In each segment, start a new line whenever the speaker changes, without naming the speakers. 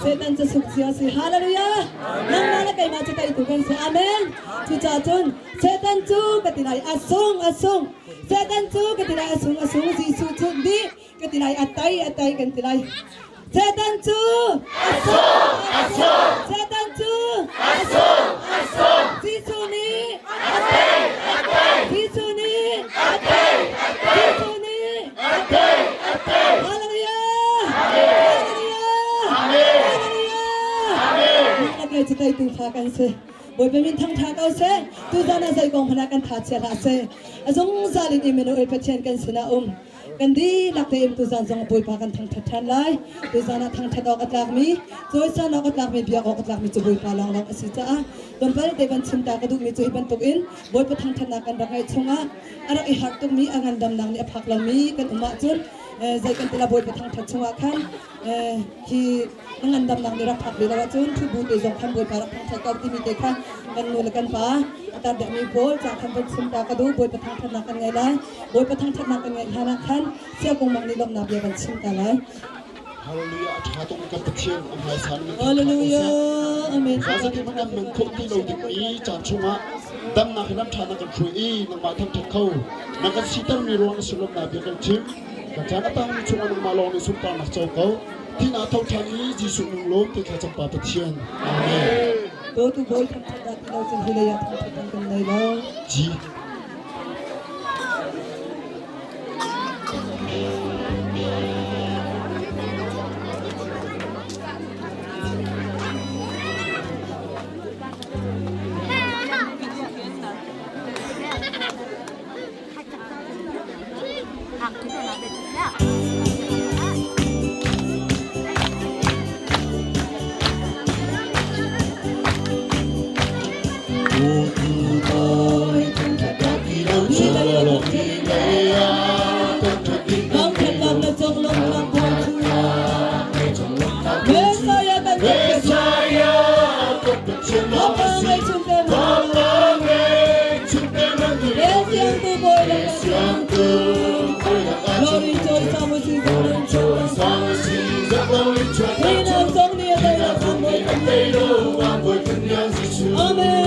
Satan cu suk cia si. Hallelujah! Nangmah le keimah cu teitu kan si. Amen. Cucaah cun Satan cu ka ti lai a sung a sung. Satan cu ka ti lai a sung a sung. Jesuh cu nih ka ti lai a tai a tai kan ti lai. Satan cu a sung a sung. Satan cu a sung a sung. Jesuh nih a tei a tei. Jesuh nih a tei a tei. Jesuh nih a tei a tei. Hallelujah! Hallelujah! Amen. Hallelujah! Amen. Mah le cu teitu fa kan si. Bawipa min thangṭha ko seh. Tuzan ah zei kong hmanh ah kan tha chia hlah seh. A zungzal in Emmanuel Pathian kan sinah um. Kan dihlak tein tuzan zong Bawipa kan thangṭhat ṭhan lai. Tuzan ah thangṭhat awk a tlakmi, cawisan awk a tlakmi, biak awk a tlakmi cu Bawipa lawnglawng a si caah tlawmpal te van chim ta ka duhmi cu hi bantukin Bawipa thangṭhatnak kan rak ngeih chungah a rak i harh tukmi a ngandamnak nih a phak lomi kan um ahcun zei kan ti la Bawipa thangṭhat chungah khan hi na ngandamnak nih rak phak ve lo ahcun ṭhutbu te zong khan Bawipa rak thangṭhat ko timi te kha kan nu le kan pa a tar deuhmi pawl ca khan van chim ta ka duh. Bawipa thangṭhatnak kan ngei lai. Bawipa thangṭhatnak kan ngeih hlan ah khan Siakung Mang nih lawmhnak bia kan chim ta lai.
Hallelujah a ṭha tuk kan Pathian a hmaisan min
Hallelujah Amen.
Zazetin hmanh kan nung kho ti lo ding i caan chungah damnak hi lam ṭha na kan hruai i nangmah thangṭhat kho na kan sitermi ruang na sullamnak bia kan chim. Kan caan a tangmi chungah nangmah lawng nih sunparnak co ko. Thihnak tho ṭhan i Jesuh nung lawm te thlacam Pa Pathian. Amen.
Dawtu Bawi thangṭhat dah ti lo cun hi lei ah thangṭhat ding kan nei lo.
G.
Amen.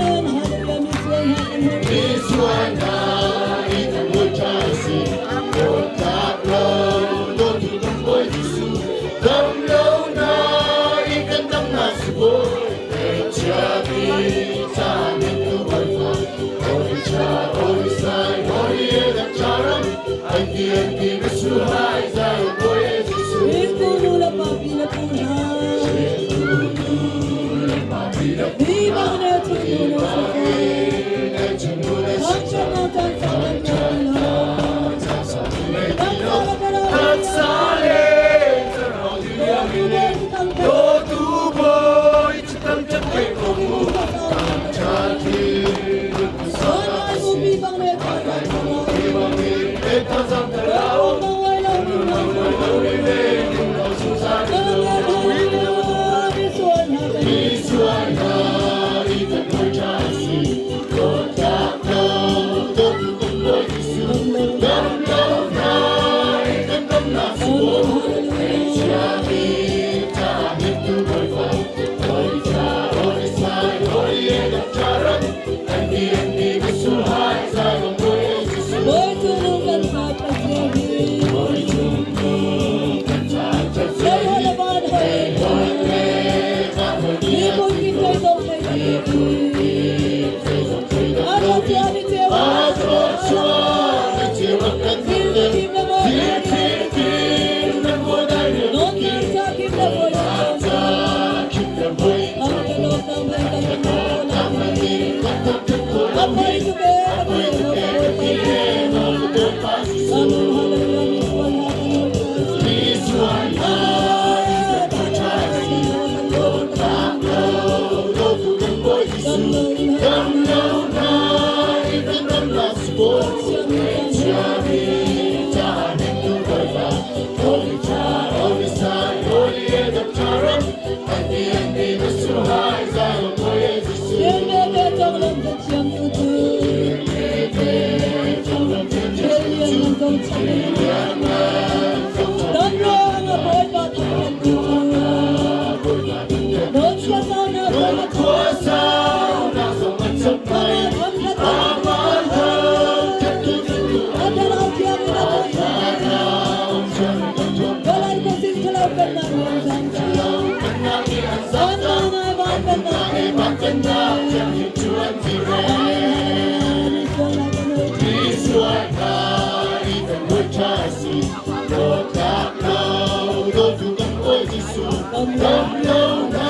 Dam lo na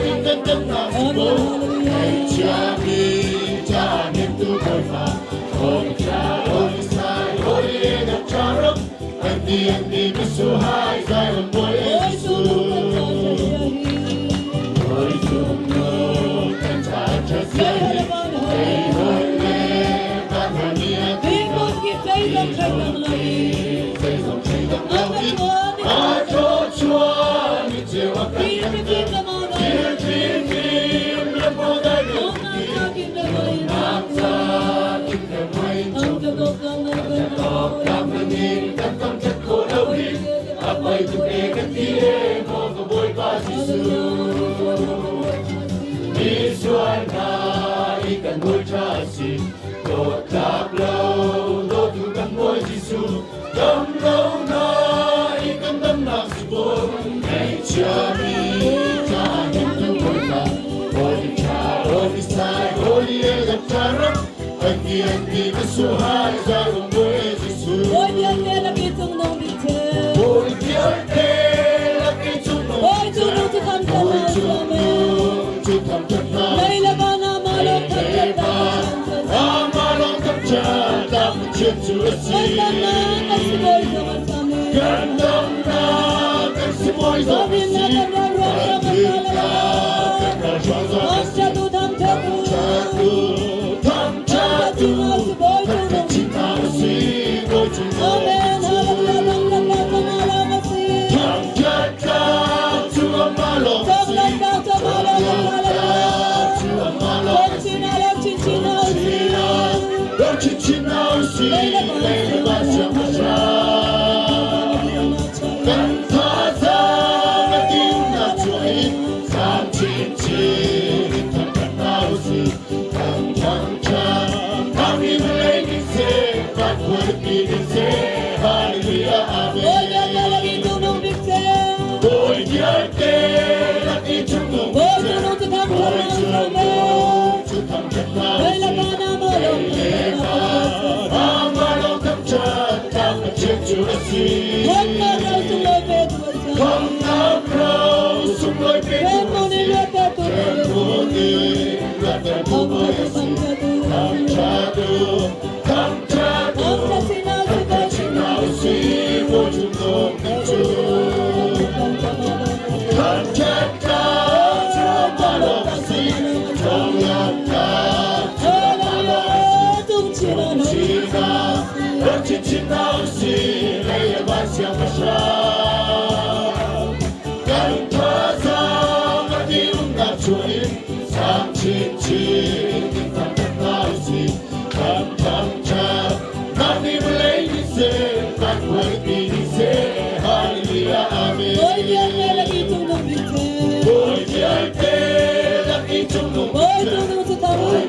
in kan damnak si ko. Ngaihchiami ca hnemtu Bawipa. Holy Sai, Holy Nagcharam, Anti Anti Misuhai, Zion Boy Jesu. Hoi cung nung kan cha cha sia hi, Hei hoi le kan hani a ti Zei zong thei dang lo in, A thaw chuan ni ceu a kan kan Thil thil thim le mo dai le ti, Nak ca kim le muai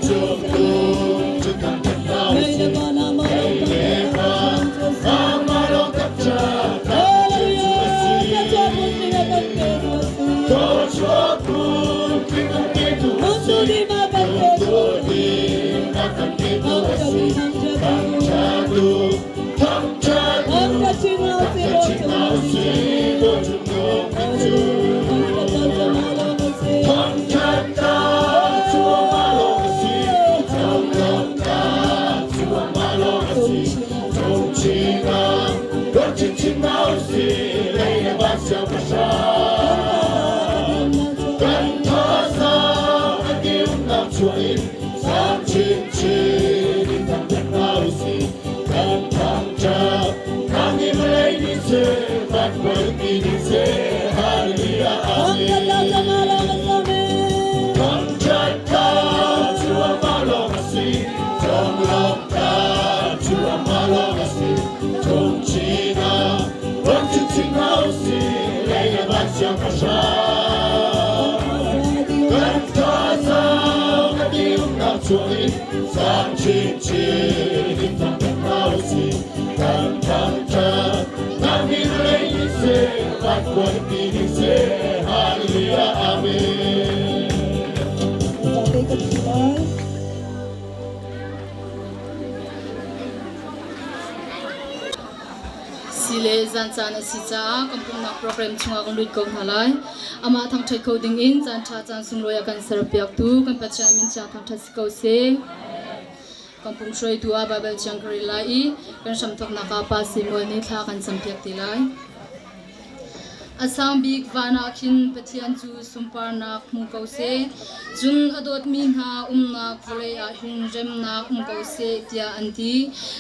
chom
Si le Tuzan caan a si caah kan pumhnak program chungah kan lut ko hna lai. Amah thangṭhat kho dingin caan ṭha caan sunglawi a kan serpiaktu kan Pathian min thiang thangṭhat si ko seh. Kan pum hruaitu ah Baibal thiang ka rel lai i kan hramthawknak ah Pa Samuel nih thla kan campiak te lai. A sang bik van ah khin Pathian cu sunparnak hmu ko seh, cun a dawtmi hna umnak vawlei ah hin remnak um ko seh, tiah an ti.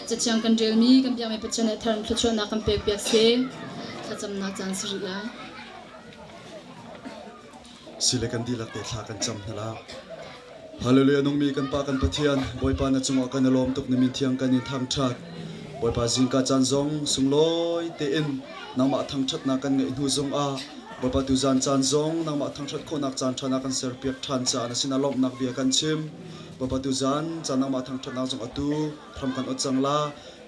Cathiang kan relmi kan biakmi Pathian nih thar in thluachuahnak kan pekpiak seh. Thlacamnak caan si rih lai.
Sile kan dihlak te thla kan cam hna la. Hallelujah nungmi kan Pa kan Pathian Bawipa na cungah kan i lawm tuk na min thiang kan in thangṭhat. Bawipa zingka caan zong sunglawi tein nangmah thangṭhatnak kan ngeih hnu zongah Bawipa tuzan caan zong nangmah thangṭhat khawhnak caan ṭha na kan serpiak ṭhan caah na sinah lawmhnak bia kan chim. Bawipa tuzan caan nangmah thangṭhatnak zong atu hram kan ot cang la.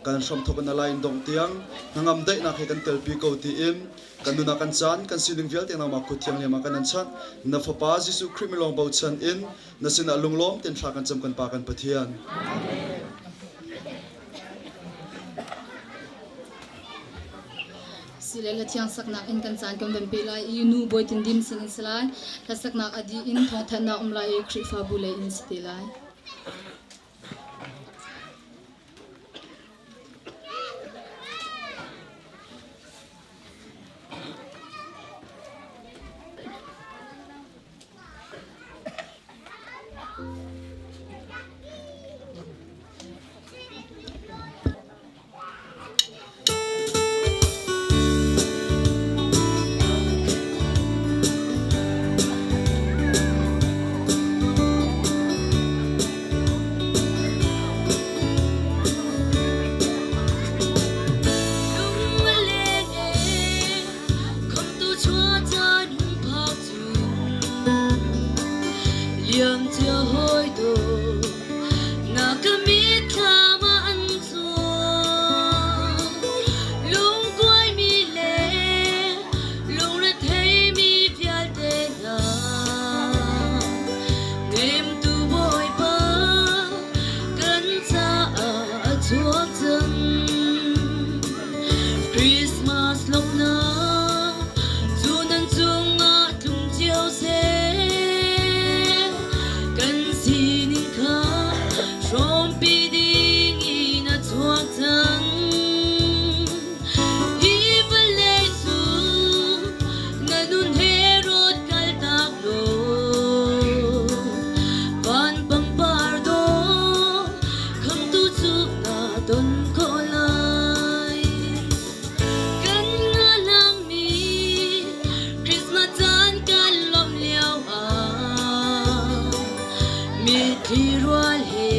Kan hramthawk in a lai in dongh tiang hnangam daihnak he kan telpi ko tiin Kan nun ah kan caan, kan sining vialte nangmah kut thianghlim ah kan an chanh. Na Fapa Jesuh Khrih milawng bochan in na sinah lunglawm tein thla kan cam kan Pa kan Pathian.
Sile hla thiang saknak in kan caan kan van pe lai i nu bawi tindim sin in si lai. Hlasaknak a dih in thawngthanhnak um lai i Khrihfabu lei in si te lai.
Christmas lawmhnak cu nan cungah tlung cio seh. Kan sining kha hrawmpi ding in a chuak cang. Hi vawlei cu na nun he rawt kaltak law van pangpar dawh khamtu cu na don khawh lai. Kan ngalangmi Christmas caan kan lawmh lio ah mitthli rual he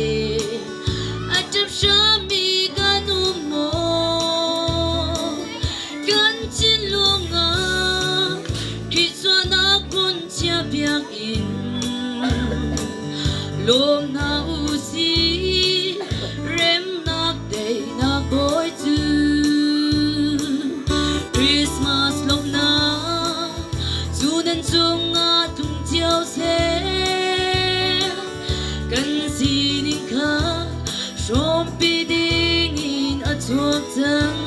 a ṭap hrammi kan um maw? Kan thinlung ah Khrih chuahnak hmun chia biakinn lawm hna u sih remnak daihnak bawi cu Christmas lawmhnak cu nan cungah tlung cio seh kan sining kha hrawmpi ding in a chuak cang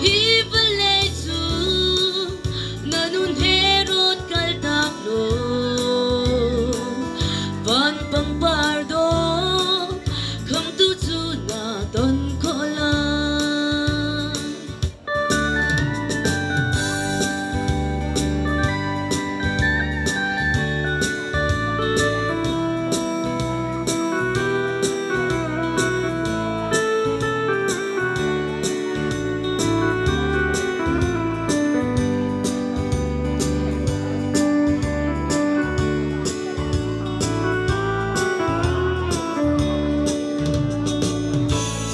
hi vawlei cu na nun he rawt kaltak law van pangpar dawh khamtu cu na ton khawh lai.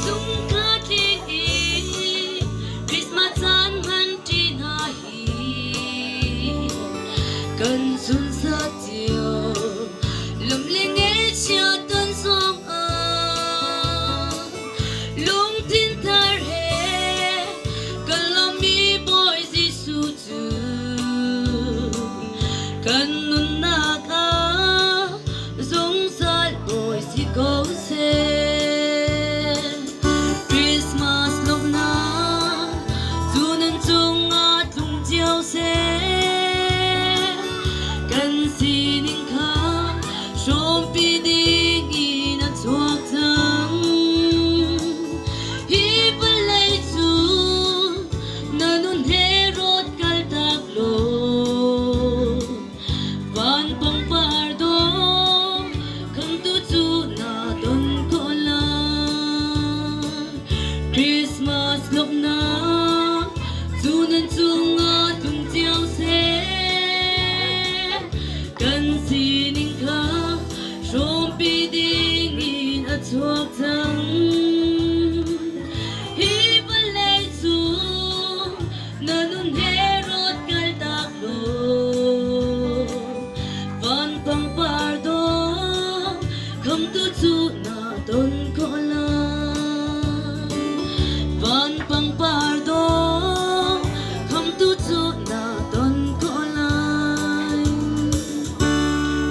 Sungkhat i Christmas caan hman ṭi hna hi kan sunsak cio lawm le ngaihchia ton zong ah lungthin thar he kan lawmmi Bawi Jesuh cu kan nunnak ah zungzal bawi si ko seh. Christmas lawmhnak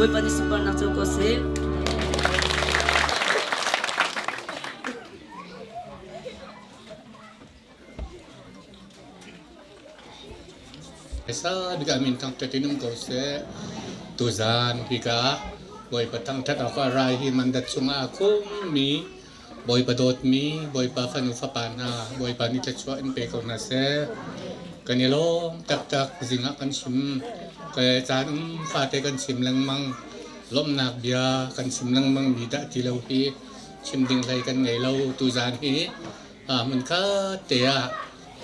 Bawipa nih sunparnak co ko seh.
Sa bik ah min thangṭhat in um ko seh. Tuzaan hika Bawipa thangṭhat awkah rai hi mandat chungah a khummi Bawipa dawtmi Bawipa fanu fapa hna Bawipa nih thluachuah in pe ko hna seh. Kan i lawm taktak zing ah kan chim. Caan um fate kan chim lengmang. Lawmhnak bia kan chim lengmang mi dah ti lo hi chim ding hlei kan ngei lo. Tuzaan hi hmunkhat te ah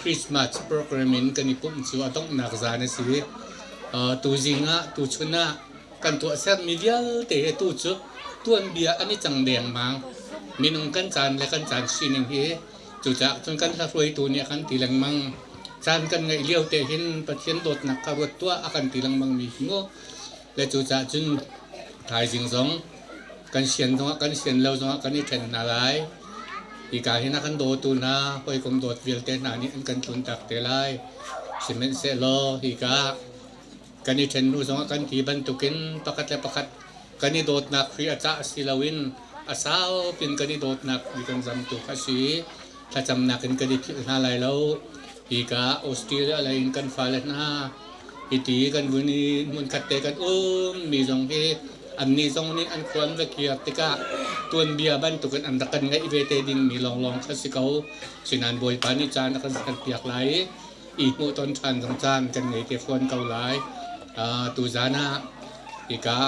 Christmas program in kan i pumh cu a donghnak zan a si. Tuzing ah tuchun ah kan tuahsermi vialte he tu cu tuanbia an i cang dengmang. Minung kan caan le kan caan sining hi cucaah cun kan hlahruaitu nih a kan ti lengmang. Caan kan ngeih lio te hin Pathian dawtnak kha ruat tuah a kan ti lengmang mi hi mu. Le cucaah cun thaizing zong kan sian zongah kan sian lo zongah kan i ṭhen hna lai. Hika hin a kan dawtu hna hawikom dawt vialte hna nih an kan tluntak te lai. Sihmanhsehlaw hika kan i ṭhen hnu zongah kan ti bantukin pakhat le pakhat kan i dawtnak hri a cah si loin a saupin kan i dawtnak hri kan zam tu kha si. Thlacamnak in kan i philh hna lai lo. Hika Australia lei in kan fale hna hiti kan vun i hmunkhat te kan um mi zong hi annih zong nih an khua an va kir tikah tuanbia bantukin an rak kan ngeih ve te dingmi lawnglawng kha si ko. Sinain Bawipa nih caan a kan serpiak lai i i hmuhton ṭhan zong caan kan ngei te fawn ko lai. Tuzaan ah hika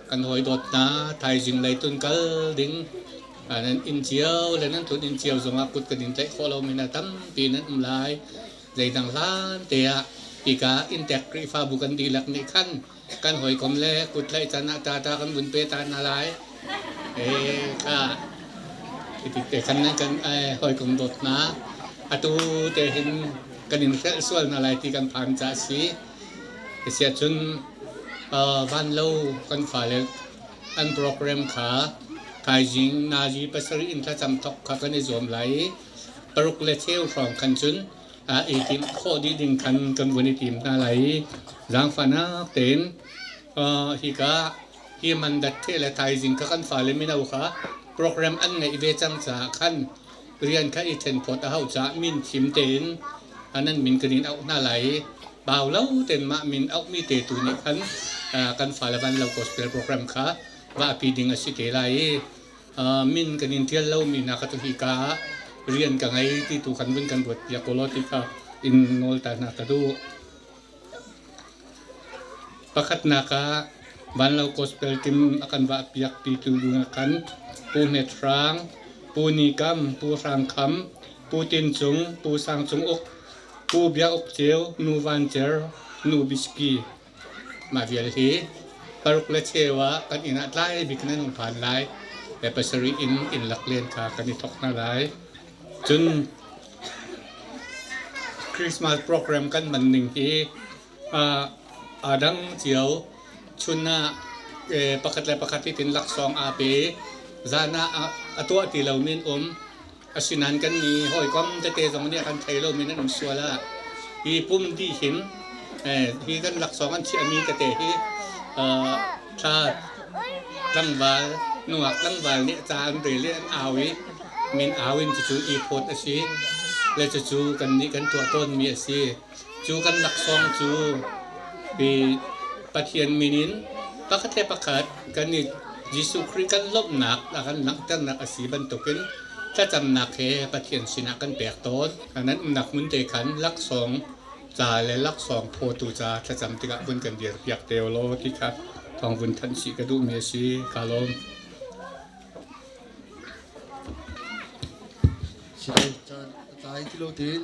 kan hawi dawt hna thaizing lei tun kal ding nan inn cio le nan tlun inn cio zongah kut kan in tlaih khawh lomi hna tampi nan um lai. Zeidang hlan te ah hika inntek Khrihfabu kan dihlak nih khan kan hawikom le kut tlaih can ah tata kan vun pe ta hna lai. Eh kha te khan nan kan hawikom dawt hna atu te hin kan in hrelh sual hna lai ti kan phan ca si. Asiah cun van lo kan fale an program kha thaizing nazi pasarih in thlacam thok kha kan i zuam lai i paruk le cheu hrawng khan cun i timh khawh dih ding khan kan vun i tim hna lai i zaangfahnak tein hika hi mandat the le thaizing kha kan fale mino kha program an ngeih ve cang caah khan rian kha i ṭhen phawt a hau caah min thim tein nan min kan in auh hna lai i bau lo tein mah min auhmi te tu nih khan kan fale van lo gospel program kha vahpi ding a si te lai i min kan in ṭial lomi hna kha tu hika ah rian ka ngei ti tu kan vun kan ruat piak ko law ti kha in nawl ta hna ka duh. Pakhatnak ah Vanlo Gospel Team a kan vah piak pitu ding ah khan Pu Hnet Hrang, Pu Ni Kam, Pu Hrang Kham, Pu Tin Cung, Pu Sang Cung Uk, Pu Bia Uk Ceu, Nu Van Cer, Nu Biski. Mah vial hi paruk le cheu ah kan inn ah tlai bik in an hung phan lai. Le pasarih in inn lak len kha kan i thawk hna lai. Cun Christmas program kan hman ning hi aa dang cio. Chun ah pakhat le pakhat hitin laksawng aa pe. Zan ah a tuah ti lomi an um. Asinain kan ni hawikom tete zong nih a kan thei lomi nan um sual ah hi pum dih hin hi kan laksawng an chiahmi tete hi thla tlangval nungak tlangval nih ca an rel i an au i min au in cucu i phawt a si le cucu kannih kan tuah tawnmi a si. Cu kan laksawng cu hi Pathian min in pakhat le pakhat kan i Jesuh Khrih kan lawmhnak a kan langhternak a si bantukin thlacamnak he Pathian sinah kan pek tawn. Nan umnak hmun te khan laksawng ca le laksawng phawtu ca thlacam tikah vun kan dirpiak te u law ti kha thawng vun thanh chih ka duhmi a si. Kaa lawm.
Sile caan a tlai ti lo tein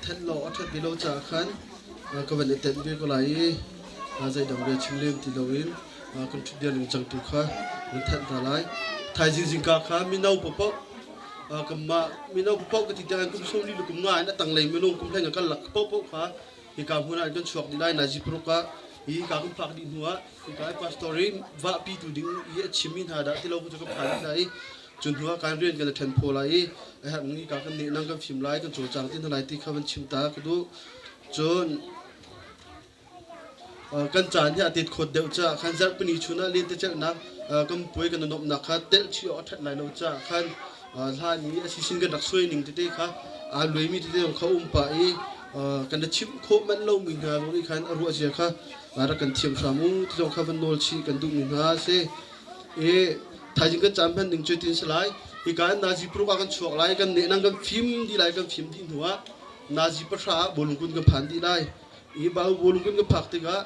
then law a ṭhat ti lo caah khan ka van i tenh ve ko lai i zeidang bia chim lem ti loin kan ṭhutdir ningcang tu kha nan thanh hna lai. Thaizing zingka kha mino paohpaoh kanmah mino paohpaoh ka ti tikah kum 40 le kum nga in a tanglei minung kum hleng a kal lak paohpaoh kha hika hmun ah kan chuak dih lai. Nazi paruk ah hi ka kan phak dih hnu ah hika i pastor i vahpi tu ding i a chimmi hna dah ti lo cu ka phan hna i Cun hnu ah kan rian kan i ṭhen phaw lai i a herhmi ka kan nehnang kan fim lai kan cawlcang ti hna lai ti kha van chim ta ka duh. Cun Kan caan hi a tet khawt deuh caah khan zarhpini chun ah lentecelhnak kan puai kan i nuamhnak kha telh chih awk a ṭhat lai lo caah khan hlan i a sisin kan rak suai ning tete kha aa luaimi tete zong kha um pah i kan i chimh khawh manh lomi hna zong nih khan a ruah zia kha rak kan thiam hram u ti zong kha van nawl chih kan duhmi hna a si. I thaizing kan caan hman ning cu tin si lai. Hika in nazi paruk ah kan chuak lai, kan nehnang kan fim dih lai, kan fim dih hnu ah nazi pahra ah bawlungkun kan phan dih lai. I bau bawlungkun kan phak tikah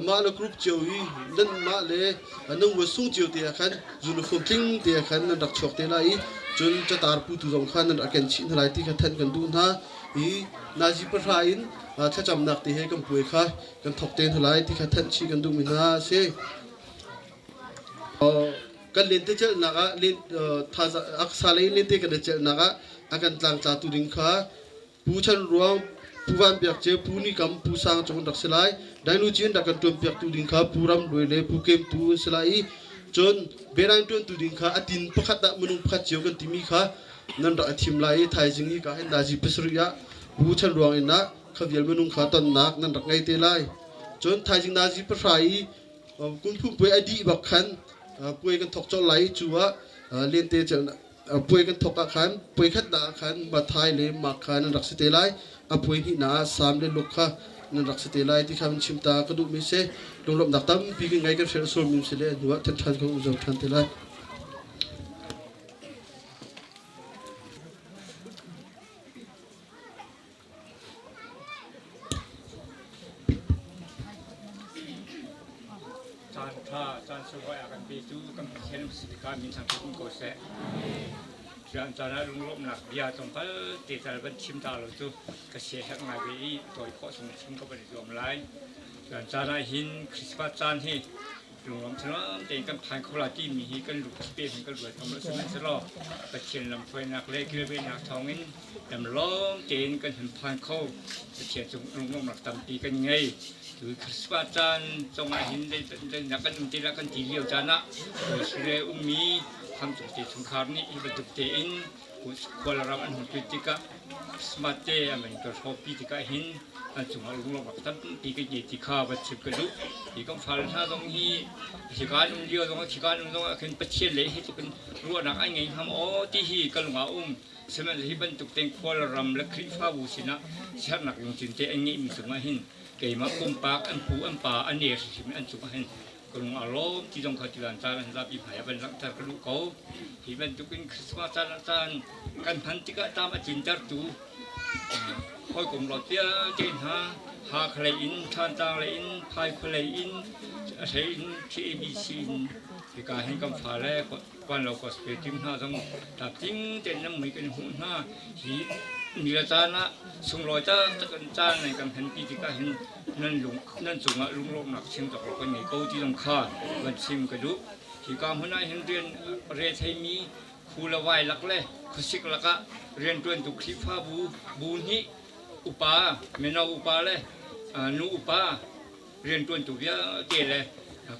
mah le group cio i nan mah le nan sung cio te ah khan uniform tling te ah khan nan rak chuak te lai i cun catar putu zong kha nan rak ken chih hna lai ti kha thanh kan duh hna i nazi pahra in thlacamnak te he kan puai kha kan thok te hna lai ti kha thanh chih kan duhmi hna a si. Kan lentecelhnak ah aksa lei lente kan i celhnak ah a kan tlangtlatu ding kha Pu Chan Ruang, Pu Van Biak Ceu, Pu Ni Kam, Pu Sang Cung an rak si lai. Dainu Cin rak kan ṭuanpiaktu ding kha Pu Ram Luai le Pu Kem Tu an si lai i cun Beraing ṭuantu ding kha a tin pakhat ah minung pakhat cio kan timi kha nan rak i thim lai i thaizing hi ka hin nazi pasarih ah Pu Chan Ruang inn ah kha vial minung kha tonnak nan rak ngei te lai. Cun thaizing nazi pahra i kum puai a dih bak khan puai kan thok colh lai i cu ah lente puai kan thok ah khan puai khatnak ah khan Mathai le Mark kha nan rak si te lai a puai hnihnak ah Sam le Luke kha nan rak si te lai ti kha van chim ta ka duhmi si lunglawmhnak tampi kan ngei kan hrelh sualmi si le hnu ah ṭhan ṭhan kan um zau ṭhan te lai.
Caan ṭha, caan sunglawi a kan petu kan Pathian si tikah min thangṭhat um ko seh. Caan caan ah lunglawmhnak bia tlawmpal te tal van chim ta lo cu ka siaherh ngai ve i tawi khawh chung chim ka van i zuam lai. Caan caan ah hin Christmas caan hi lunglawm thanuam tein kan phan kho la timi hi kan lungthli pe hin kan ruat ngam lo sihmanhsehlaw Pathian lamhruainak le kilvennak thawngin lamlawm tein kan hun phan kho Pathian cung lunglawmnak tampi kan ngei tu Christmas caan congah hin zeinak kan um te la kan ti lio caan ah Australia ummi Khamcung te chungkhar nih hi bantuk tein khualram an hun tlun tikah Christmas te an van kan hrawmpi tikah hin an cungah lunglawmnak tampi kan ngei ti kha van chim ka duh. Hi kan fale hna zong hi hika an um lio zong hika an um zong ah khin Pathian le hi tluk in ruahnak an ngei hnga maw ti hi ka lung ah a um. Sihmanhsehlaw hi bantuk tein khualram le Khrihfabu sinah sernak lungthin te an ngeihmi cungah hin keimah pumpak an pu an pa an e hrimhrim an cungah hin ka lung aa lawm ti zong kha tutan caan an zapi hmai ah van langhter ka duh ko. Hi bantukin Christmas caan ah caan kan hman tikah tam a cintertu hawikom lo vialte hna Hakha lei in, Thantlang lei in, Phaikhua lei in, a hlei in TABC in hika hin kan fale Vanlo Gospel team hna zong tlamtling tein nan mui kan hmuh hna. Hi ni le caan ah sunglawi taktak in caan nan kan hmanpi tikah hin nan lung nan cungah lunglawmhnak chim cawk lo kan ngei ko ti zong kha van chim ka duh. Hika hmun ah hin rian re theimi khu le vai lak le khuasik lakah rianṭuantu Khrihfabu bu nih upa, mino upa le nu upa rianṭuantu vialte le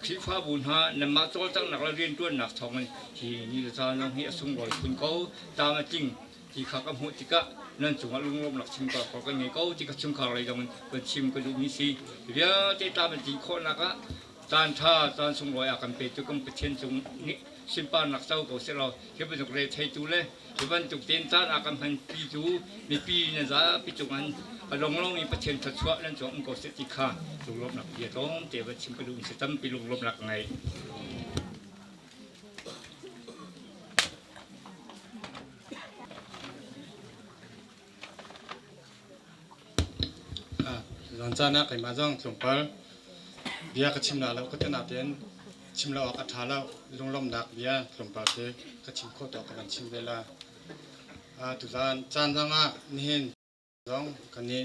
Khrihfabu hna nanmah cawlcanghnak le rianṭuannak thawngin hi ni le caan zong hi a sunglawi khun ko, tlam a tling ti kha ka hmuh tikah nan cungah lunglawmhnak chim ka kan ngei ko ti ka chungkhar lei zong in kan chim ka duhmi si. Vialte tlam a tlin khawhnak ah caan ṭha caan sunglawi a kan petu kan Pathian cung nih sunparnak co ko sehlaw hi bantuk retheitu le hi bantuk tein caan a kan hmanpitu mipi na zapi cungah a longlong in Pathian thluachuah nan cung um ko seh ti kha lunglawmhnak bia tlawmte van chim ka duh si tampi lunglawmhnak ka ngei.
Zan caan ah keimah zong tlawmpal bia ka chim la lo ka ti nain chim lo awk a ṭha lo. Lunglawmhnak bia tlawmpal te ka chim khawh tawk ka van chim ve la. Tuzaan caan zong ah nihin zong kan i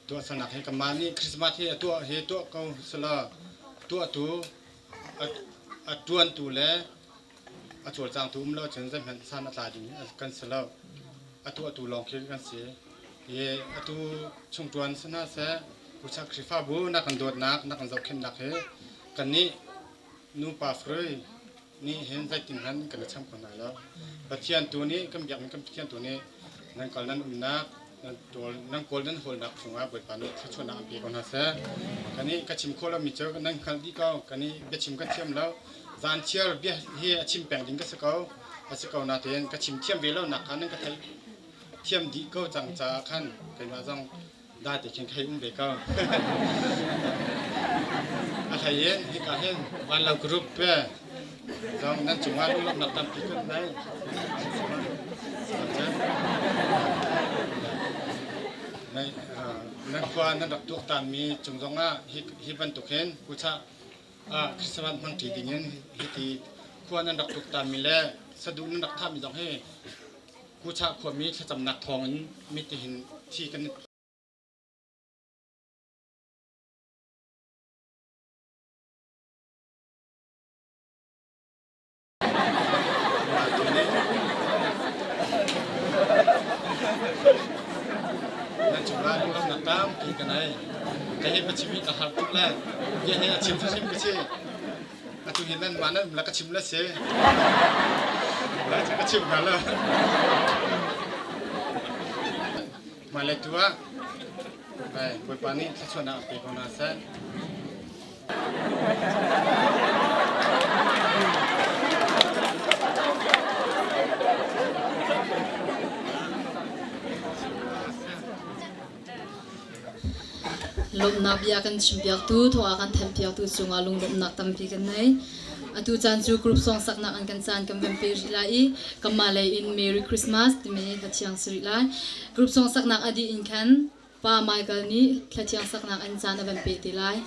tuahsernak hi kanmah nih Christmas hi a tuah hi tuah ko selaw tuahtu a ṭuantu le a cawlcangtu um lo cun zeihmanh san a tla ding kan si lo. A tuahtu lawng khi kan si. I atu chungṭuan si hna seh, Puchak Khrihfabu na kan dawtnak, na kan zohkhenhnak hi kannih nupa farui nih hin zeitin hmanh kan i cham kho hna lo. Pathian tu nih kan biakmi kan Pathian tu nih nan kal nan umnak, Nan tawl nan kawl nan hawlnak chungah Bawipa nih thluachuahnak an pe ko hna seh. Kan i ka chim khawh lomi cu nan hngalh dih ko. Kan i biachim ka thiam lo. Zan chiar bia hi a chim peng ding ka si ko. A si ko nain ka chim thiam ve lo nak kha nan ka theih thiam dih ko cang caah khan keimah zong da te khin khei um ve ko. A hlei in hika hin vanlo group pe zong nan cungah lunglawmhnak tampi kan nei. Nan khua nan rak tuaktanmi cung zongah hi bantuk hin kuchah Christmas hmangṭi dingin hiti khua nan rak tuaktanmi le saduh nan rak thahmi zong hi Kuchah khuami thlacamnak thawngin mitihin thi kan Nan cungah lunglawmhnak tampi ka nei. Ka hi biachim hi ka har tuk le bia hi a chim hrimhrim ka si. Atu hi nan mah nan um le ka chim le si. Ka chim hna lo. Hmailei tu ah Bawipa nih thluachuahnak an pe ko hna seh.
Lawmhnak bia kan chimpiaktu, thawng a kan thanhpiaktu cungah lunglawmhnak tampi kan nei. Atu caan cu group song saknak an kan caan kan van pe rih lai i kanmah lei in Merry Christmas timi hla thiang si rih lai. Group song saknak a dih in khan Pa Michael nih thla thiang saknak an caan a van peh te lai.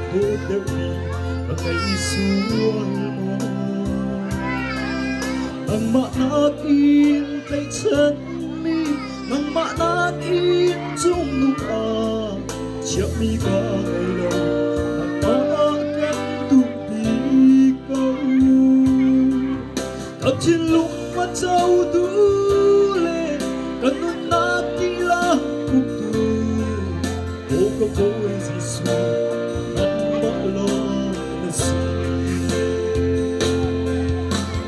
Dawt deuhmi ka ngei sual maw? Nangmah nakin tlaihchanmi, nangmah nakin cungnung ah chiahmi ka ngei lo. Nangmah kan duh bik ko. Ka thinlung a cotu le ka nunnak dihlak uktu. Aw ka Bawi Jesuh, nangmah lawng na si.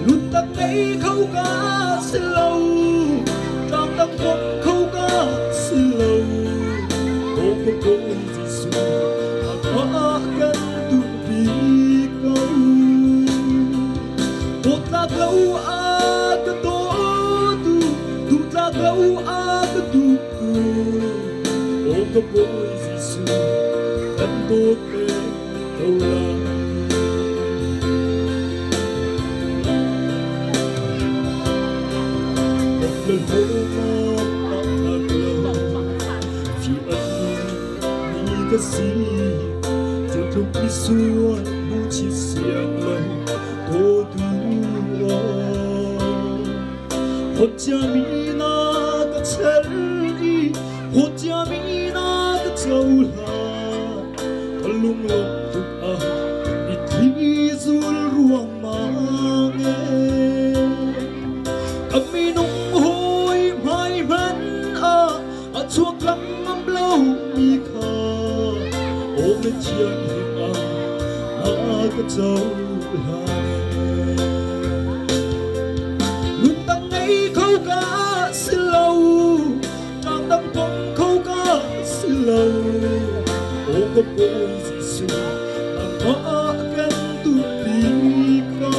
Lungtak ngei kho ka si lo, tlangdang bawmh kho ka si lo. Aw ka Bawi Jesuh, nangmah kan duh bik ko. Dawtlak lo a ka dawtu, duhtlak lo a ka duhtu. Aw ka Bawi Jesuh, kan dawt peng ko lai. Ka si, tluk mi sual bu chi siang lo dawtu Phawt mi na ka chel i phawt mi na ka cohlan ka lunglawmh tuk ah mitthli zul ruangmang e ka minung hawi hmai hmanh ah a chuak lengmang lo mi kha aw na thianghlim ah na ka cohlan Lungdang ngei kho ka si lo, tlangdang pong kho ka si lo. Aw ka Bawi Jesuh, nangmah kan tupi ko.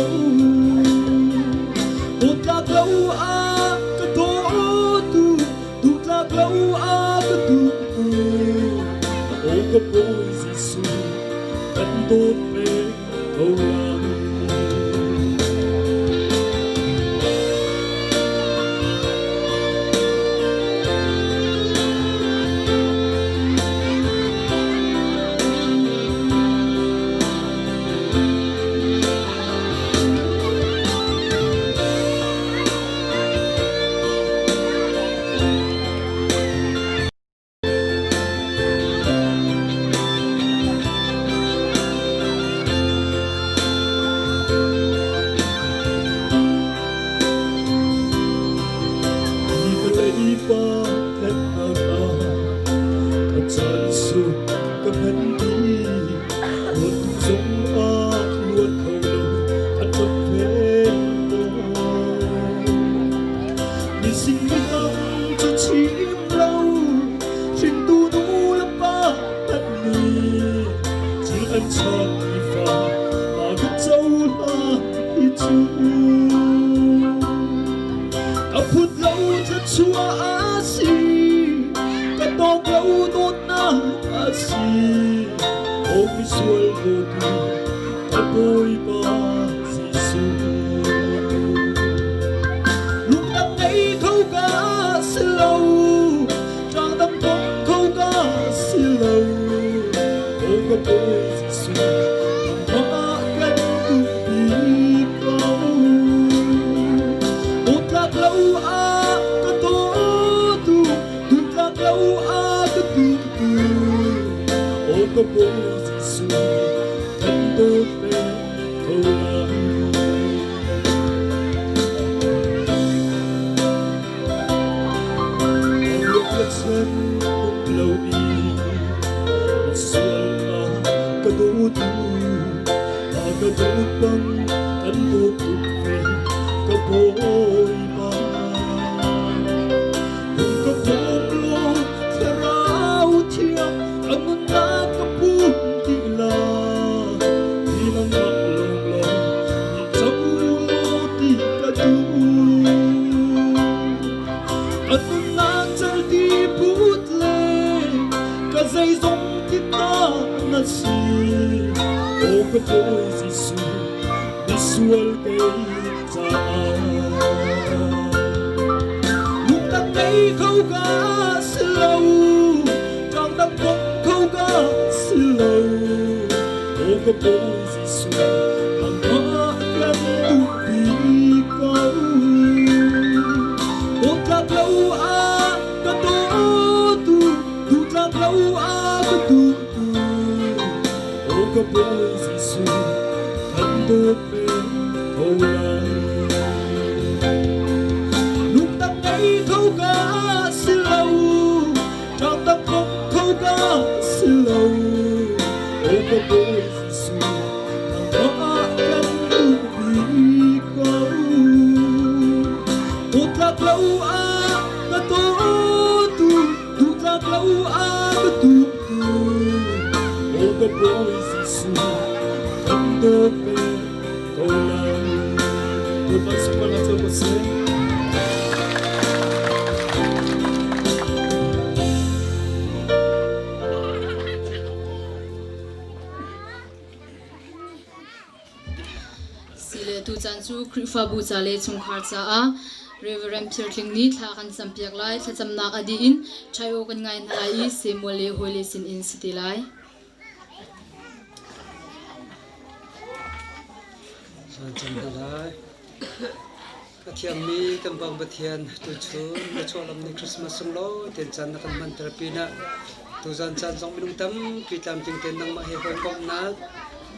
Dawtlak lo ah ka dawtu, duhtlak lo ah ka duhtu. Aw ka Bawi Jesuh, kan dawt peng ko lai. Leipa tletnak ah ka caan su ka hman dih luat zong ah luat kho lo a ṭap ve Mising midang cu chim lo hringtu nu le pa an nih thil an chawt i fa ma ka cohlang hi cu ka phut lo thluachuah a si ka tawk lo dawtnak a si aw misual dawtu ka Bawipa Jesuh lungdang ngei kho ka si lo tlangdang pong kho ka si lo aw ka Bawi Jesuh nangmah kan duhpi ko dawtlak lo ah ka dawtu duhtlak lo ah ka duhtu aw ka Bawi Jesuh kan dawt peng ko lai. Ruahchan um lo i sual ah ka dawtu a ka dawt bang kan dawt tuk ve ka Bawipa. Hung ka bawm law thlarau thiang ka nunnak ka pum ti la hi nangmah lawnglawng nih cang law ti ka duh. Ka nunnak calti put le ka zeizong ti ta na si. Aw ka Bawi Jesuh, misual kei caah. Lungdang ngei kho ka si lo, tlangdang kong kho ka si lo. ka Bawi Jesuh, nangmah kan duh bik ko. Dawtlak lo ah ka dawtu, duhtlak lo ah ka duhtu. Aw ka Bawi Jesuh, kan dawt men ko lai. Lungdang ngei kho ka si lo, ṭangdang kong kho ka si lo. Aw ka Bawi Jesuh, nangmah kan duh bik ko. Dawtlak lo ah ka dawtu, duhtlak lo ah ka duhtu. Aw ka Bawi Jesuh, kan dawt men ko lai. Bawipa sunparnak cu ko seh.
Sile tucaan cu Khrihfabu ca le chungkhar caah Reverend Phir Tling nih thla kan campiak lai. Thlacamnak a dih in ṭhai-aw kan ngai hna lai i Samuel le hawile sinin si te lai.
Caan cam hna lai. A thiammi kan Bang Pathian, tuchun na chuahlam ni Christmas sunglawi tein caan na kan hmanter pinah tuzan caan zong minung tampi tlamtling tein nangmah he hawikomhnak,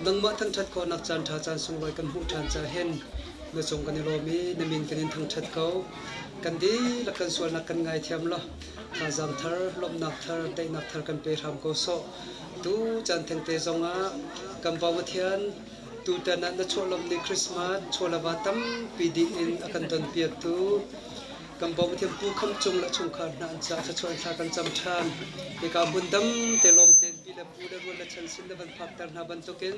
nangmah thangṭhat khawhnak caan ṭha caan sunglawi kan hmuh ṭhan caah hin na cung kan i lawm i na min kan in thangṭhat ko. Kan dihlak kan sualnak kan ngaithiam law thazaang thar, lawmhnak thar, daihnak thar kan pe hram ko sawh. Tu caan thengte zongah kan Bang Pathian, Tutan ah na chuahlawm ni Christmas chawlava tampi dih in a kan donpiaktu kan bawmthiam Pu Kham Cung le chungkhar hna an caah thluachuah thla kan cam ṭhan. Hika hmun dam te lawm tein pi le pu le rual le chan sin na van phakter hna bantukin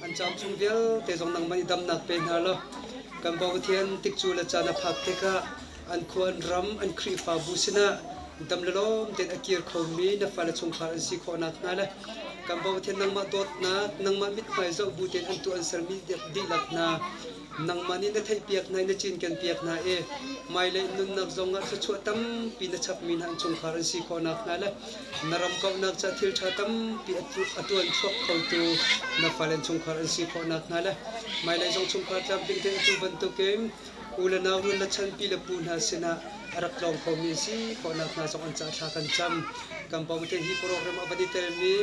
an caam chung vialte zong nangmah nih damnak pe hna law kan Bawmthian tikcu le caan a phak tikah an khua an ram an Khrihfabu sinah dam le lawm tein a kir khomi na fale chungkhar an si khawh nakhnga le kan Pathian nangmah dawtnak nangmah mithmai zoh bu tein an tuah an sermi dihlak hna nangmah nih na theihpiak hna i na cinkenpiak hna i hmailei nunnak zongah thluachuah tampi na chapmi hna an chungkhar an si khawh nakhnga le na ram kauhnak ca thil ṭha tampi a ṭuan chuak khotu na fale an chungkhar an si khawh nakhnga le hmailei zong chungkhar tlamtling tein atu bantukin U le nau run le chan pi le pu hna sinah a rak tlawng khomi an si khawhnak hna zong an ca thla kan cam. Kan pawngte hi program a van i telmi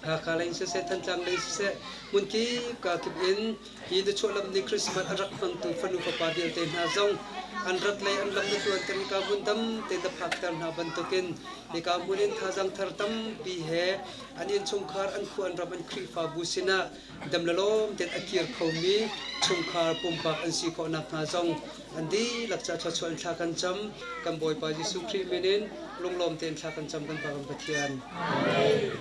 Hakha lei in siseh, Thantlang lei siseh, hmunkip ka kip in hi na chuahlam ni Christmas a rak hmangtu fanu fapa vialte hna zong an rat lei an lam na tluanter i ka hmun dam te na phakter hna bantukin hika hmun in thazaang thar tampi he an innchungkhar an khua an ram an Khrihfabu sinah dam le lawm tein a kir khomi chungkhar pumpak an si khawh nakhnga zong an dihlak ca thluachuah in thla kan cam. Kan Bawipa Jesuh Khrih min in lunglawm tein thla kan cam kan Pa kan Pathian. Amen.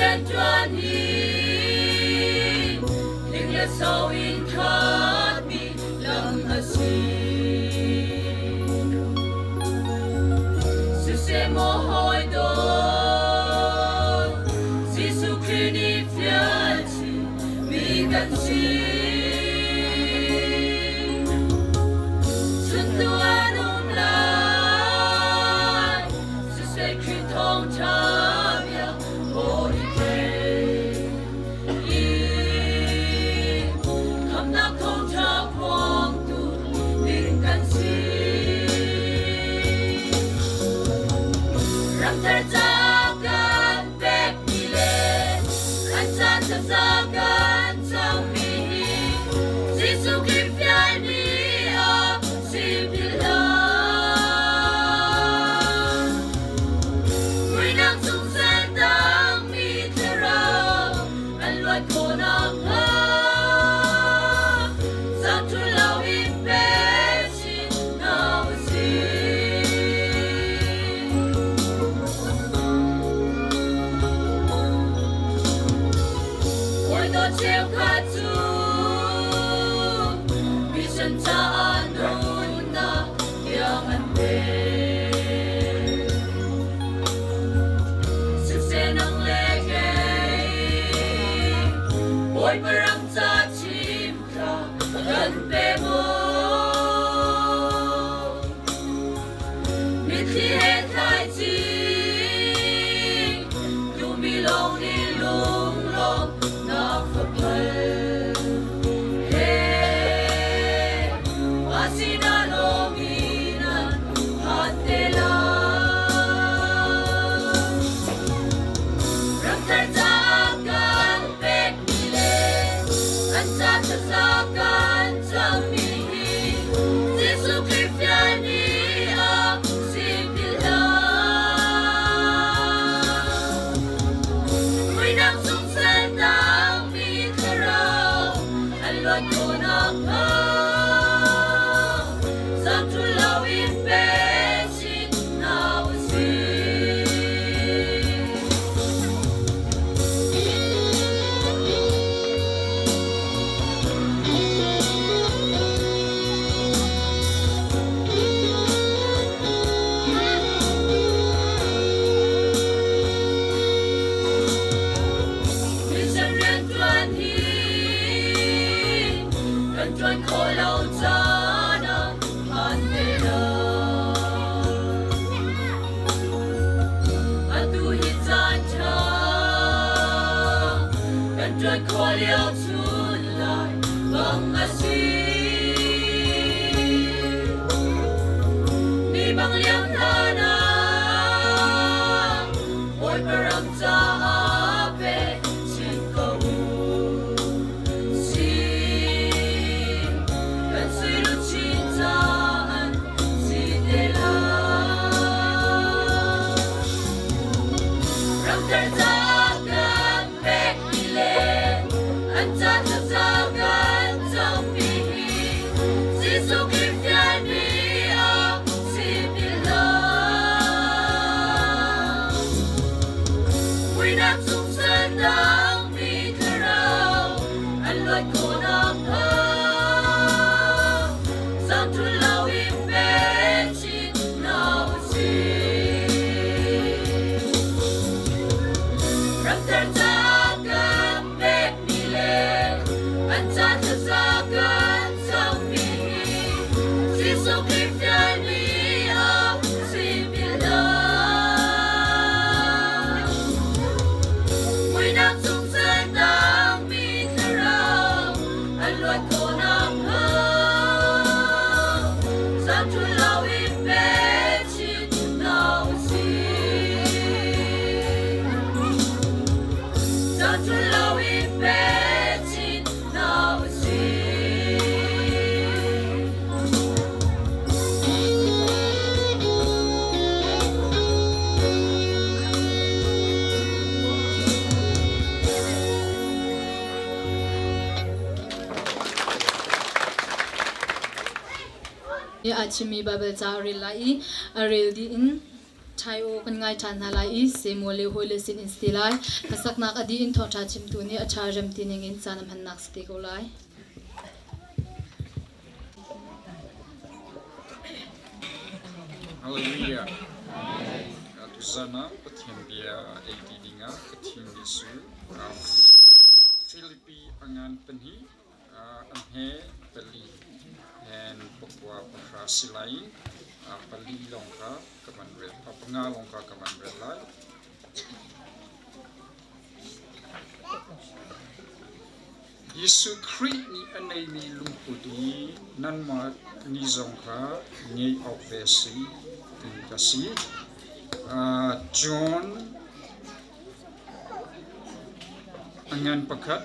Rianṭuan hi hling le so in khatmi lam a si. Siseh maw hawi dawt, Jesuh Khrih nih fial chin mi kan si. Chuntu an um lai, siseh Khrih thawngṭha bia hawi thei. lio chun lai bang a si. Mi bang liam hlan ah Bawipa ram caah pe chin ko u sih. Kan sui luchin caan si te lai. Ramthar ca kan pekmi le an ca thlacam kan comi hi Jesuh Khrih fialmi a si ti lo. Muihnak chung sal tangmi thlarau an luat khawh nakhnga zaangṭul lo in pe chin hna u sih. Ramthar ca kan pekmi le an ca thlacam kan comi hi Jesuh Khrih fialmi a si ti lo. Muihnak chung sal tangmi thlarau an luat khawh nakhnga zaangṭul lo in pe chin hna u sih. Zaangṭul lo in pe chin hna u sih.
A chimmi Baibal ca a rel lai i a rel dih in ṭhai aw kan ngai ṭhan hna lai i Samuel le hawile sin in si te lai. Hlasaknak a dih in thawngṭha chimtu nih a ṭha rem ti ning in caan a hmannak si te ko lai.
Hallelujah. Tuzan ah Pathian bia ei ti dingah ka thimmi cu Filipi a ngan pahnih a hme pali hen pakua pahra si lai pali lawng kha ka van rel panga lawng kha ka van rel lai. Jesuh Khrih nih a neimi lungput i nanmah nih zong kha ngeih awk ve a si ti ka si. John a ngan pakhat,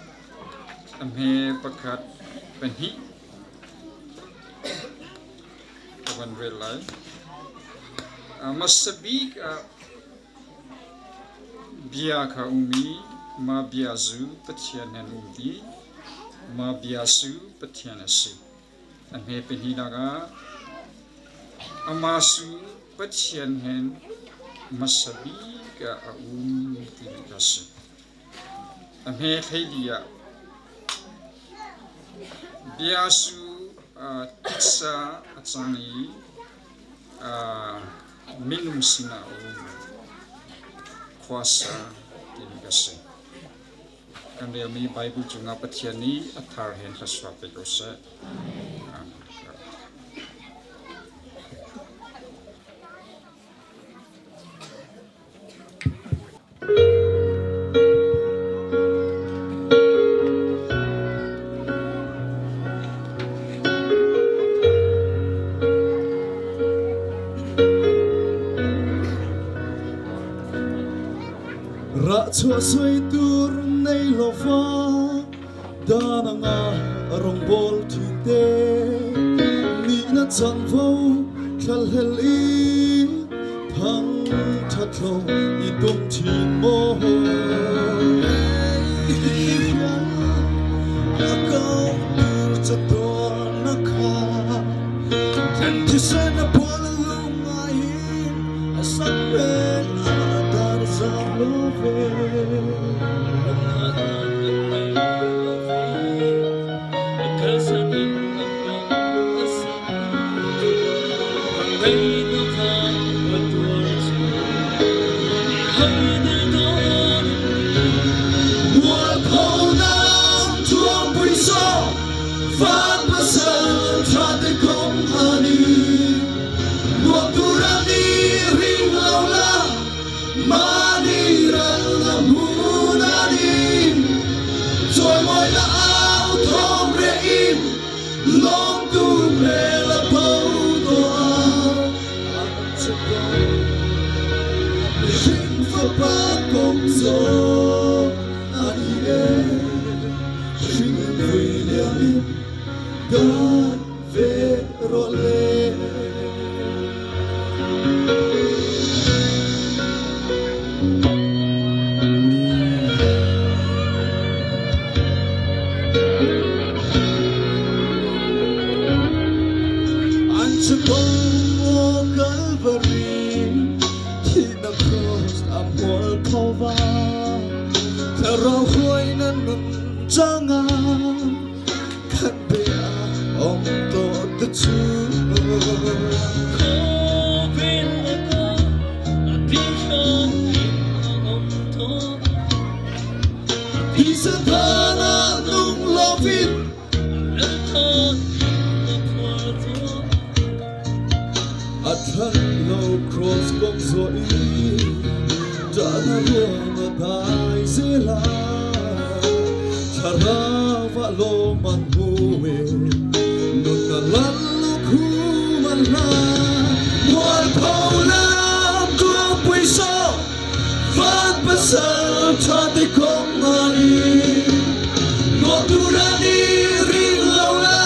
a hme pakhat, pahnih ka van rel lai. Hmasa bik ah Bia kha um i mah bia cu Pathian he an um i mah bia cu Pathian a si. A hme pahnihnak ah amah cu Pathian he hmasa bik ah a um timi kha a si. A hme hleili ah bia cu titsa a cang i minung sinah a um. Khuasa timi ka si. Kan relmi Bible cungah Pathian nih a thar hen thluachuah pe ko seh. Amen.
Rahchuah sui tur nei lo fa dan anga rawngbawl thin te ni na chanvo thlahlel i thang thatlo i tum thin maw a kau tur chatuan na kha Kan thisen a pual lungai in a sak men a dar zang lo ve. Van pasal ṭha te kong ani nuam turam ni ring lo la mani ral na mun ani chawi mawi. Ang o Calvary Thihnak cross a mual phova Thlarau hruai na nun changa Khat bia om to te chu Thana nung lovin A that lo cross kong zo i Dana ruang a dai zela Thlarau lo man huwe Nun na lan lo khu man la Mual pho lam tuang pui so Van pasal tha te kong ani Ngọ tu ra ni ring lo la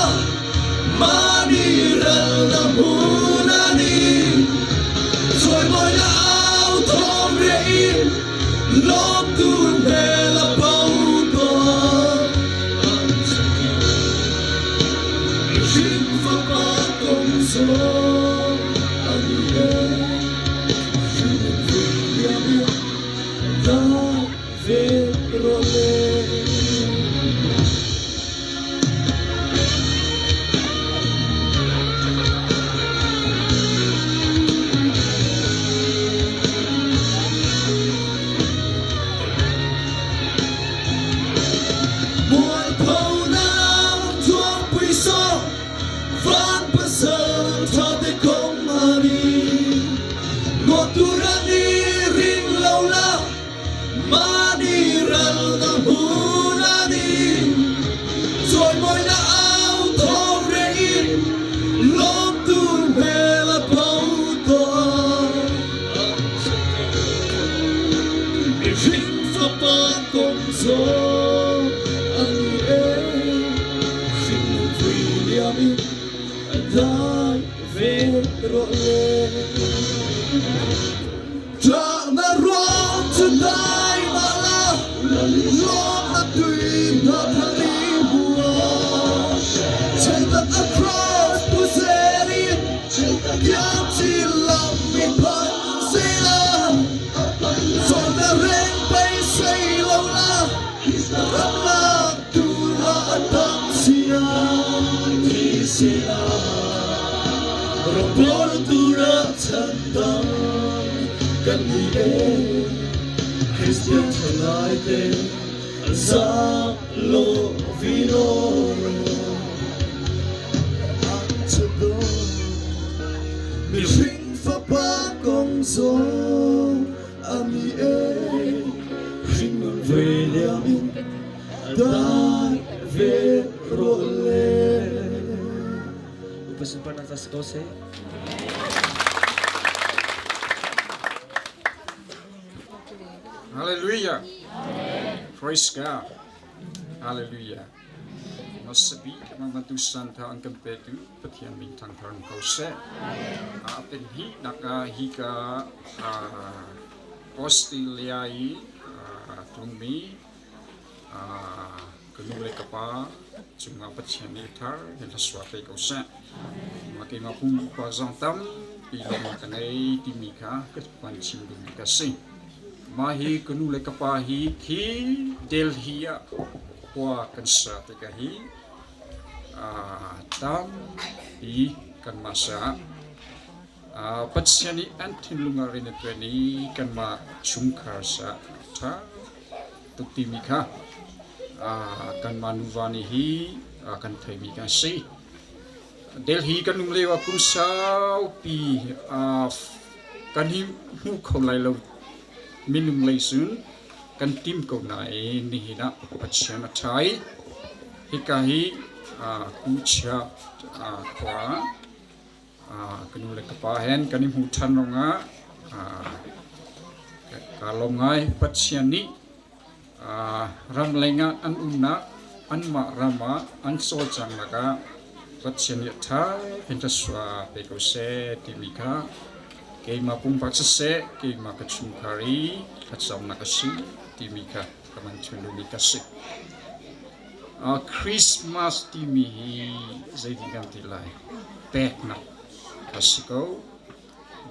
Mani ral na mu na ni Rồi moi na áo thom re in Lom tu he la pau to Ring fa pa kong so ani e Van pasal tha te kong ani Ngọt tu ra ni ring lo la mani ral na hun ani Rồi moi na áo thom re in lom tu he la pau to Ring fa pa kong zo ani e Na ruang chu dai ma la lom na tui na thari hua Chetan across pu serin Kiam chi lam mi phan si la Rồi na reng bay say lo la Ram lak tu la tam sia Thi sia Rong tu ra chan dam Kan ni e Christian thalai te Zam lo vi lo Ang chado Mi ring fa pa kong zo Ami e Hring nun ve liamin Dai ve ro le
Upasunparnak ca si ko seh.
Hallelujah. Praise God. Hallelujah. Masabi bantu santa an kan petu Pathian min thangthar ko seh. A pen hi naka hi ka Australia i tlungmi ka nu le ka pa cungah Pathian nih thar hin hlasua pe ko seh. Mah keimah pumpak zong tampi lawmhnak ka ngei timi kha ka van chim duhmi ka si. Mah hi ka nu le ka pa hi khi Delhi ah khua kan sa tikah hi tampi kanmah sa Pathian nih an thinlung ah rian a ṭuan i kanmah chungkhar sa ṭha tuk timi kha kanmah nuva nih hi kan theimi kan si. Delhi kan um lio ah kum saupi kan hi hmu kho lai lo minung lei cun kan tim ko nain nihin ah Pathian a ṭha i hika hi Kuchia khua Ka nu le ka pa hen kan i hmuh ṭhan ruangah kaa lawm ngai. Pathian nih ramleng ah an umnak anmah ram ah an cawlcanghnak ah Pathian nih a ṭha in thluachuah pe ko seh timi kha keimah pumpak siseh, keimah ka chungkhar i thlacamnak a si timi kha ka van chim duhmi ka si. Christmas timi hi zeitin kan ti lai? Peknak. ka si ko.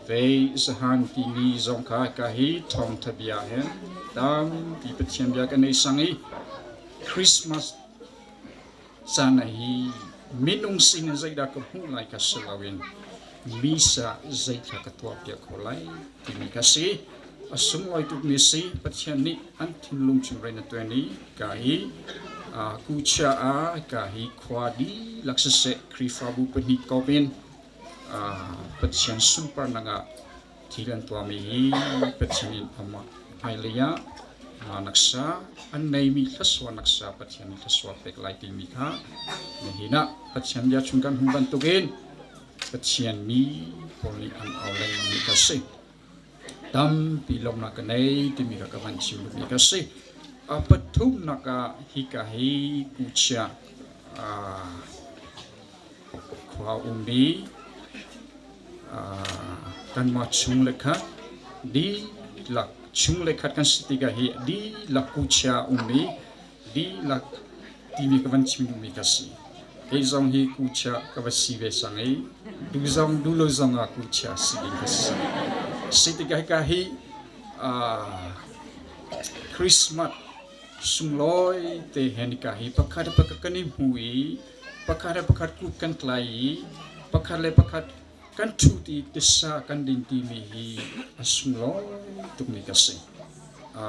Vei zahan timi zong kha ka hi thawngtha bia hen tampi Pathian bia kan ei sang i Christmas caan hi minung sin in zeidah ka hmuh lai kha si loin misa zeithla ka tuah piak kho lai timi kha si. A sunglawi tukmi si. Pathian nih an thinlung chung rian a tuan i ka hi kuchia ah ka hi khua dihlak siseh Khrihfabu pahnih kop in Pathian sunparnak ah thil an tuahmi hi Pathian in amah hmailei ah naksa an neimi thluachuah naksa Pathian nih thluachuah pek lai timi kha nihin ah Pathian bia chung kan hmuh bantukin Pathian mi pawl nih an au lengmang mi kha si. Tampi lawmhnak ka nei timi kha ka van chim duhmi kha si. A pathumnak ah hika hi Kuchia khua ummi kanmah chung le khat dihlak chung le khat kan si tikah hi dihlak Kuchia ummi dihlak timi ka van chim duhmi ka si. Kei zong hi kuchia ka va si ve cang i du zong du lo zong ah kuchia si ding ka si. Si tikah hika hi Christmas sunglawi te hen ka hi pakhat le pakhat kan i hmu i pakhat le pakhat kut kan tlai i pakhat le pakhat kan ṭhut i tisa kan din timi hi a sunglawi tukmi ka si.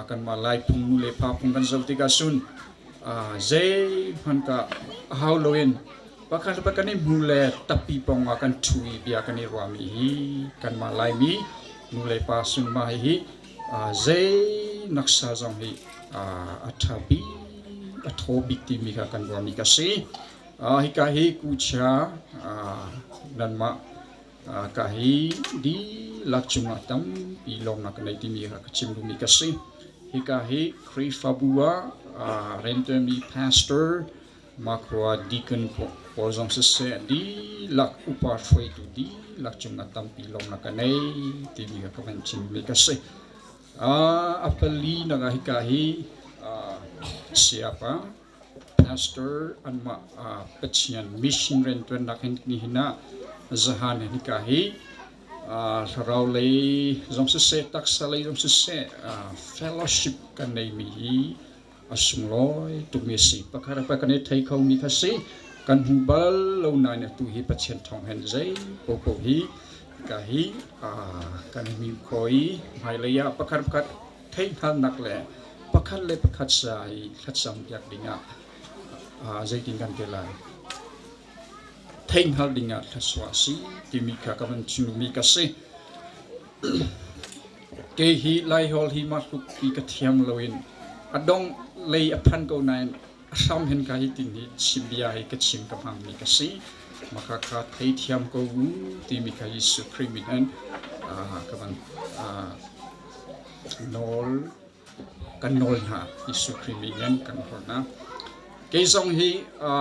Kanmah Lai phung nu le pa phung kan zoh tikah cun zeihmanh ka hau loin pakhat le pakhat kan i hmu le tappi pawng ah kan ṭhu i bia kan i ruahmi hi kanmah Laimi nu le pa sun mah hi zei naksa zong hi a ṭha bik a thaw bik timi kha kan ruahmi ka si. Hika hi kuchia nanmah ka hi dihlak cungah tampi lawmnak ka nei timi kha ka chim duhmi ka si. Hika hi Khrihfabu ah riantuanmi pastor makhua deacon pawl zong siseh dihlak upa hruaitu dihlak cungah tampi lawmnak ka nei timi kha ka van chim duhmi ka si. A pali nak ah hika hi siapa Pastor anmah Pathian mission riantuannak hin nihin ah zahan hika hi thlarau lei zong siseh taksa lei zong siseh fellowship kan neimi hi a sunglawi tukmi a si. Pakhat le pakhat kan i thei khomi kha si. Kan hmu bal lo nain atu hi Pathian thawng hen zei popo hi ka hi kan hmu kho i hmailei ah pakhat pakhat theihhngalhnak le pakhat le pakhat sa i thlacam piak dingah zeitin kan ti lai theihhngalh dingah thlasua si timi kha ka van chimmi ka si. Kei hi Laihawl hi mah tluk ti ka thiam loin a dong lei a phan ko nain a hram hin ka hi tin hi chim bia hi ka chim ka hmangmi ka si. Maka kha theithiam ko u timi kha Jesuh Khrih min in ka van nawl kan nawl hna Jesuh Khrih min in kan nawl hna. Kei zong hi a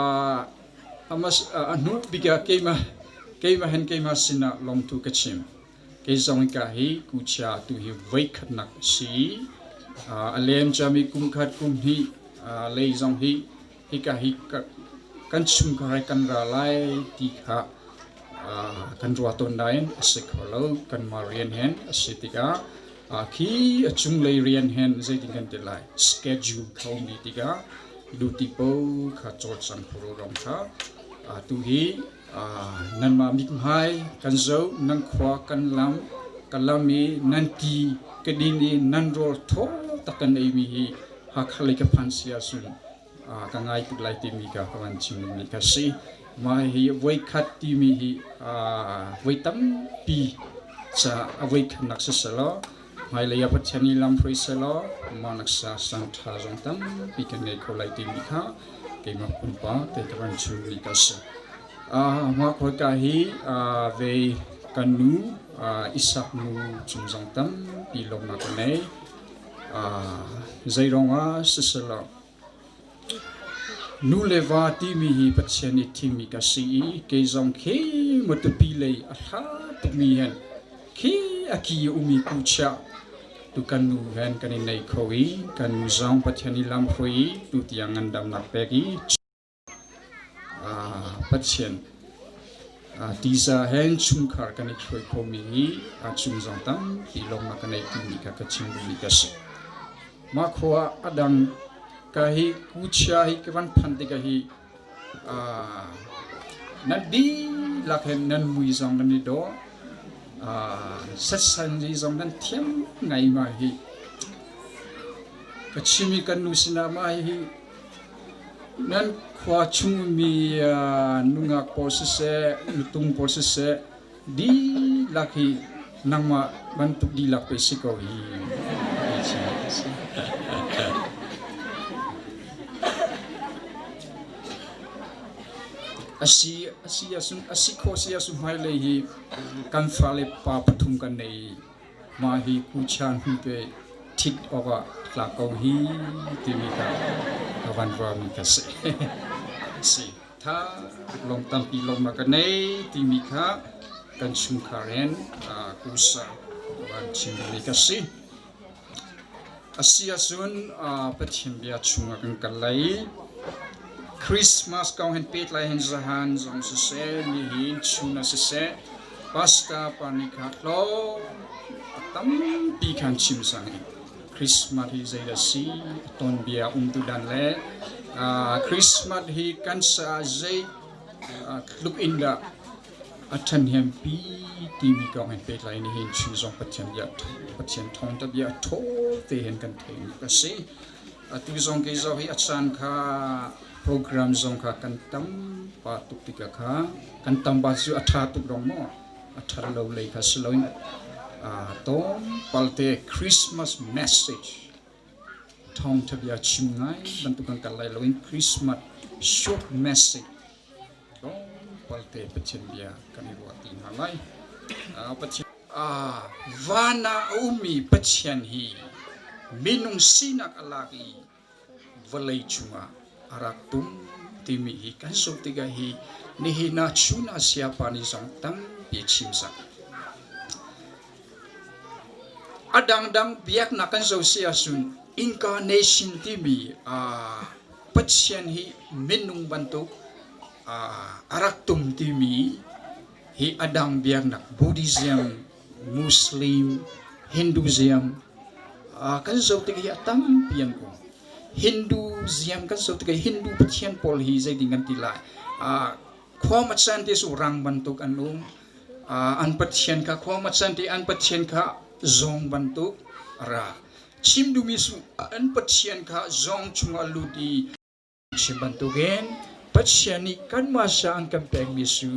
hnu bik ah keimah keimah hen keimah sinah lawmthu ka chim. Kei zong ka hi kuchia tu hi voikhatnak a si. A lem cami kum khat kum hnih lei zong hi hika hi kan chungkhar kan ra lai ti kha kan ruah tawn nain a si kho lo. Kanmah rian hen a si tikah khi a cunglei rian hen zeitin kan ti lai schedule kho mi tikah duty po kha cawlcang kho rong kha tu hi nanmah mithmai kan zoh nan khua kan lam ka lam i nan ti ka din i nan rawl thaw tak kan ei mi hi Hakha lei ka phan si ahcun ka ngai tuk lai timi ka ka van chim mi ka si. Mah hi voikhat timi hi voi tampi ca a voikhatnak si selaw hmailei ah Pathian nih lam hruai selaw mah naksa sang ṭha zong tampi kan ngei kho lai timi kha keimah pumpak te ka van chim mi ka si. Mah khawika hi vei kan nu Isak nu cung zong tampi lawmnak ka nei. Zeiruangah siselaw nu le va timi hi Pathian nih thimmi ka si i kei zong khi matupi lei a hla tukmi hen khi a ki a umi kuchia tu kan nu hen kan i nei kho i kan nu zong Pathian nih lam hruai i tutiang ngandamnak pek i Pathian. Tisa hen chungkhar kan i hruai khomi hi a chung zong tampi lawmnak ka nei timi kha ka chim duhmi ka si. Mah khua a dang ka hi kuchia hi ka van phan tikah hi nan dihlak hin nan mui zong nan i dawh setsan ri zong nan thiam ngai ma hi ka chimi kan nu sinah mah hi nan khua chung mi nungak pawl siseh nutung pawl siseh dihlak hi nangmah bantuk dihlak pe si ko hi asi asi asun asi kho si asu hmailei hi kan fale pa pathum kan nei mah hi kuchan hu pe thit awk ah tlak ko hi timi ka ka van ruami ka si si Tha lawm tampi lawmnak ka nei timi kha kan chungkhar in kusa van chim mi ka si. Asi ahcun Pathian bia chungah kan kal lai. Christmas kong hin pehtlai hin zahan zong siseh, nihin chun ah siseh, pastor pa nih kha tlawm a tampi khan chim cang i Christmas hi zeidah si a tonbia umtu dan le Christmas hi kan caah zei tluk in dah a ṭhahnempi timi kong hin pehtlai nihin chun zong Pathian bia Pathian thawngṭha bia thaw te hin kan theih a si. Atu zong kei zoh hi a caan kha program zong kha kan tam pa tuk tikah kha kan tam ba cu a ṭha tuk rong maw? A ṭhat lo lei kha si loin tlawmpalte Christmas message thawngṭha bia chim ngai bantuk kan kal lai loin Christmas short message tlawmpalte Pathian bia kan i ruah ti hna lai. Pathian van ah a ummi Pathian hi minung sinak a lak i vawlei cungah a rak tum timi hi kan zumh tikah hi nihin ah chun ah sayapa nih zong tampi chim cang. A dangdang biaknak kan zoh si ahcun incarnation timi Pathian hi minung bantuk a rak tum timi hi a dang biaknak Buddhism, Muslim, Hinduism kan zoh tik hi a tampi an um. Hinduism kan zoh tik hi Hindu pathian pawl hi zeitin kan ti lai? Khua macan ti cu rang bantuk an um. An pathian kha khua macan ti an pathian kha zawng bantuk a ra. Chim duhmi cu an pathian kha zawng chungah lut i Chim bantukin Pathian nih kanmah sa an kan pekmi cu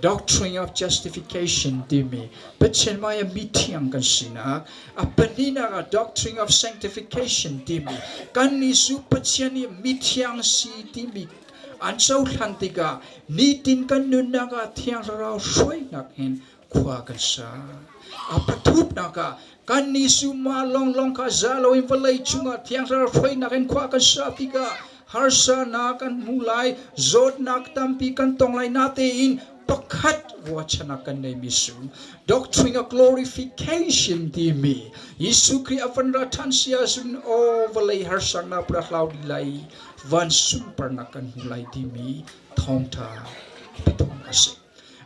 doctrine of justification timi Pathian hmai ah mithiang kan sinak, a pahnihnak ah doctrine of sanctification timi kannih cu Pathian nih mithiang si timi an cohlan tikah nitin kan nunnak ah Thiang Thlarau hruainak hin khua kan sa. A pathumnak ah kannih cu mah lawnglawng kha za loin vawlei cungah Thiang Thlarau hruainak in khua kan sa tikah harsanak kan hmu lai, zawtnak tampi kan tong lai natein pakhat ruahchannak kan neimi cu doctrine of glorification timi Jesuh Khrih a van ra ṭhan si ahcun aw vawlei harsaknak pura hlau dih lai van sunparnak kan hmu lai timi thawngṭha pathum a si.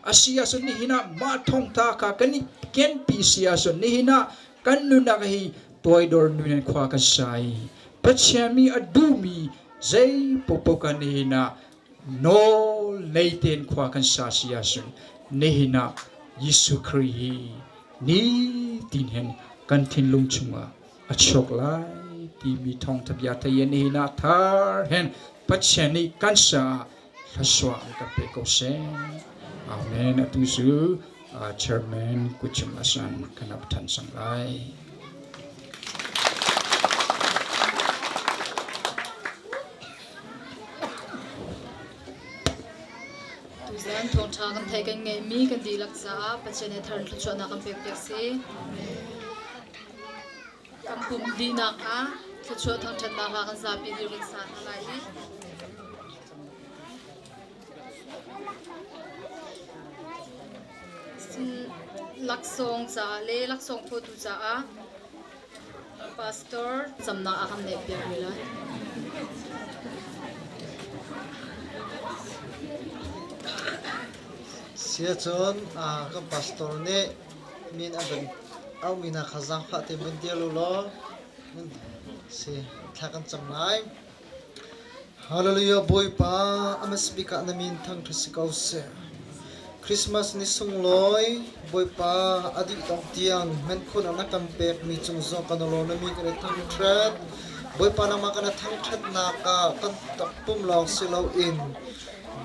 A si ahcun nihin ah mah thawngtha kha kan i kenpi si ahcun nihin ah kan nunnak hi toidor nun in khua kan sa i Pathian mi a duhmi zei popo kan nihin ah nawl nei tein khua kan sa si ahcun nihin ah Jesuh Khrih hi nitin hin kan thinlung chungah a chuak lai timi thawngtha bia thei in nihin ah thar hen Pathian nih kan sa Thluachuah an kan pe ko seh. Amen. Atu cu Chairman Kuchim Asan kan ap than sang lai.
Tuzan thawngṭha kan thei kan ngeihmi kan dihlak caah Pathian he thar thluachuahnak kan pek piak si. Kan pum dihnak ah thluachuah thangṭhatnak hla kan zapi dir kan sa hna lai i laksawng caah le laksawng phawtu caah pastor camnak a kan neih piak rih lai.
Siacun kan pastor nih min a van auhmi hna kha zaangfah tein van dir u law si thla kan cam lai. Hallelujah Bawipa a hmasabik ah na min thangṭhat si ko seh. Christmas ni sunglawi Bawipa a dih dongh tiang hmankhun na kan pekmi cung zong kan lawm na min kan i thangṭhat. Bawipa nangmah kan i thangṭhatnak ah kan takpum lawng si loin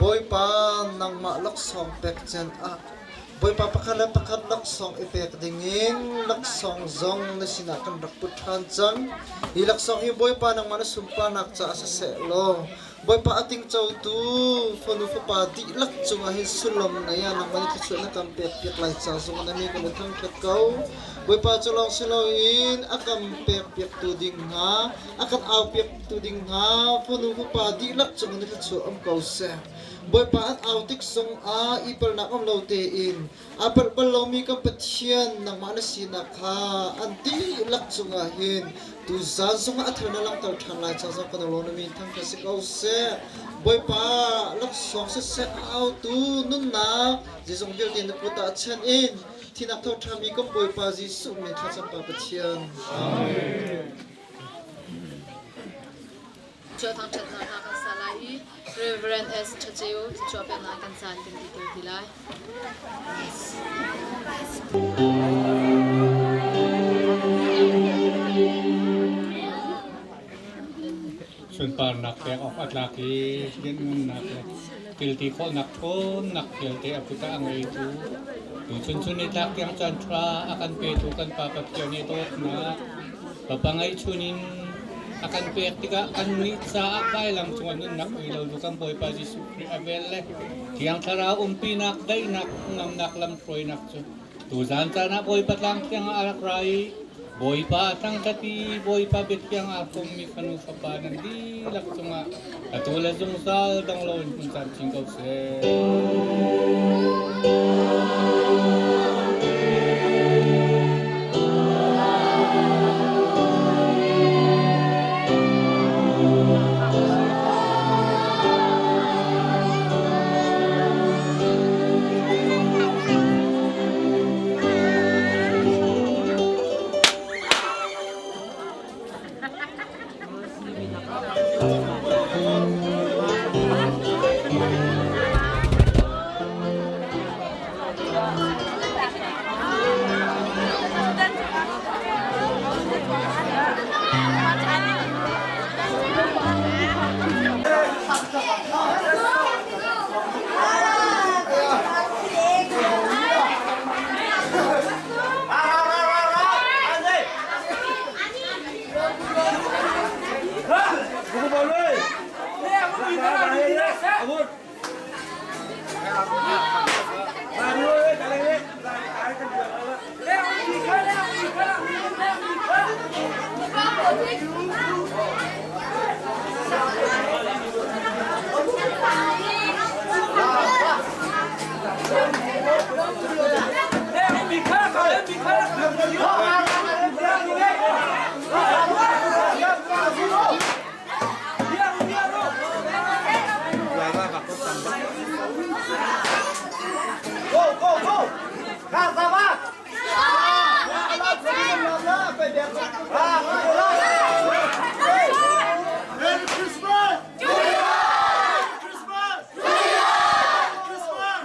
Bawipa nangmah laksawng pek can ah Bawipa pakhat le pakhat laksawng i pek dingin laksawng zong na sinah kan rak put ṭhan cang. Hi laksawng hi Bawipa nangmah na sunparnak caah siseh law Bawipa a tingcotu fanu fapa dihlak cungah hin sullam ngei ah nangmah nih thluachuah na kan pekpiak lai ca zong na mi kan in thangṭhat ko. Bawipa cu lawng si loin a kan pekpiaktu ding hna, a kan aupiaktu ding hna fanu fapa dihlak cungah na thluachuah um ko seh. Bawipa an au tik zongah i palhnak um lo tein aa palh bal lomi kan Pathian nangmah na sinak kha an dihlak cungah hin tuzaan zongah a thar na langhter ṭhan lai ca zong kan lawm na min thangṭhat si ko seh. Bawipa laksawng siseh autu nunnak zeizong vialte na kut ah chan in thinak tho ṭhami kan Bawipa Jesuh min thlacam pa Pathian. Amen.
Cuah thangṭhatnak hna kan sa lai i Reverend S. Thacheu thluachuah peknak kan caan kan dihter ti lai.
Sunparnak pek awk a tlak i lianhngannak le thilti khawhnak ṭhawnnak vialte a kut ah a ngeitu tuchun chun i tlak tiang caan ṭha a kan petu kan Pa Pathian i dawtnak Fapa ngeihchun in a kan pek tikah kannih caah vailam cungah nunnak ui lo kan Bawipa Jesuh Khrih a vel le Thiang Thlarau umpinak daihnak ngamnak lamhruainak cu tuzan caan ah Bawipa tlang thiang ah a rak ra i Bawipa a thangṭhat i Bawipa biathiang aa hrawmmi fanu fapa nan dihlak cungah atu le zungzal dong loin hmun camcin ko seh.
Go, go, go! Merry Christmas! Christmas! Christmas!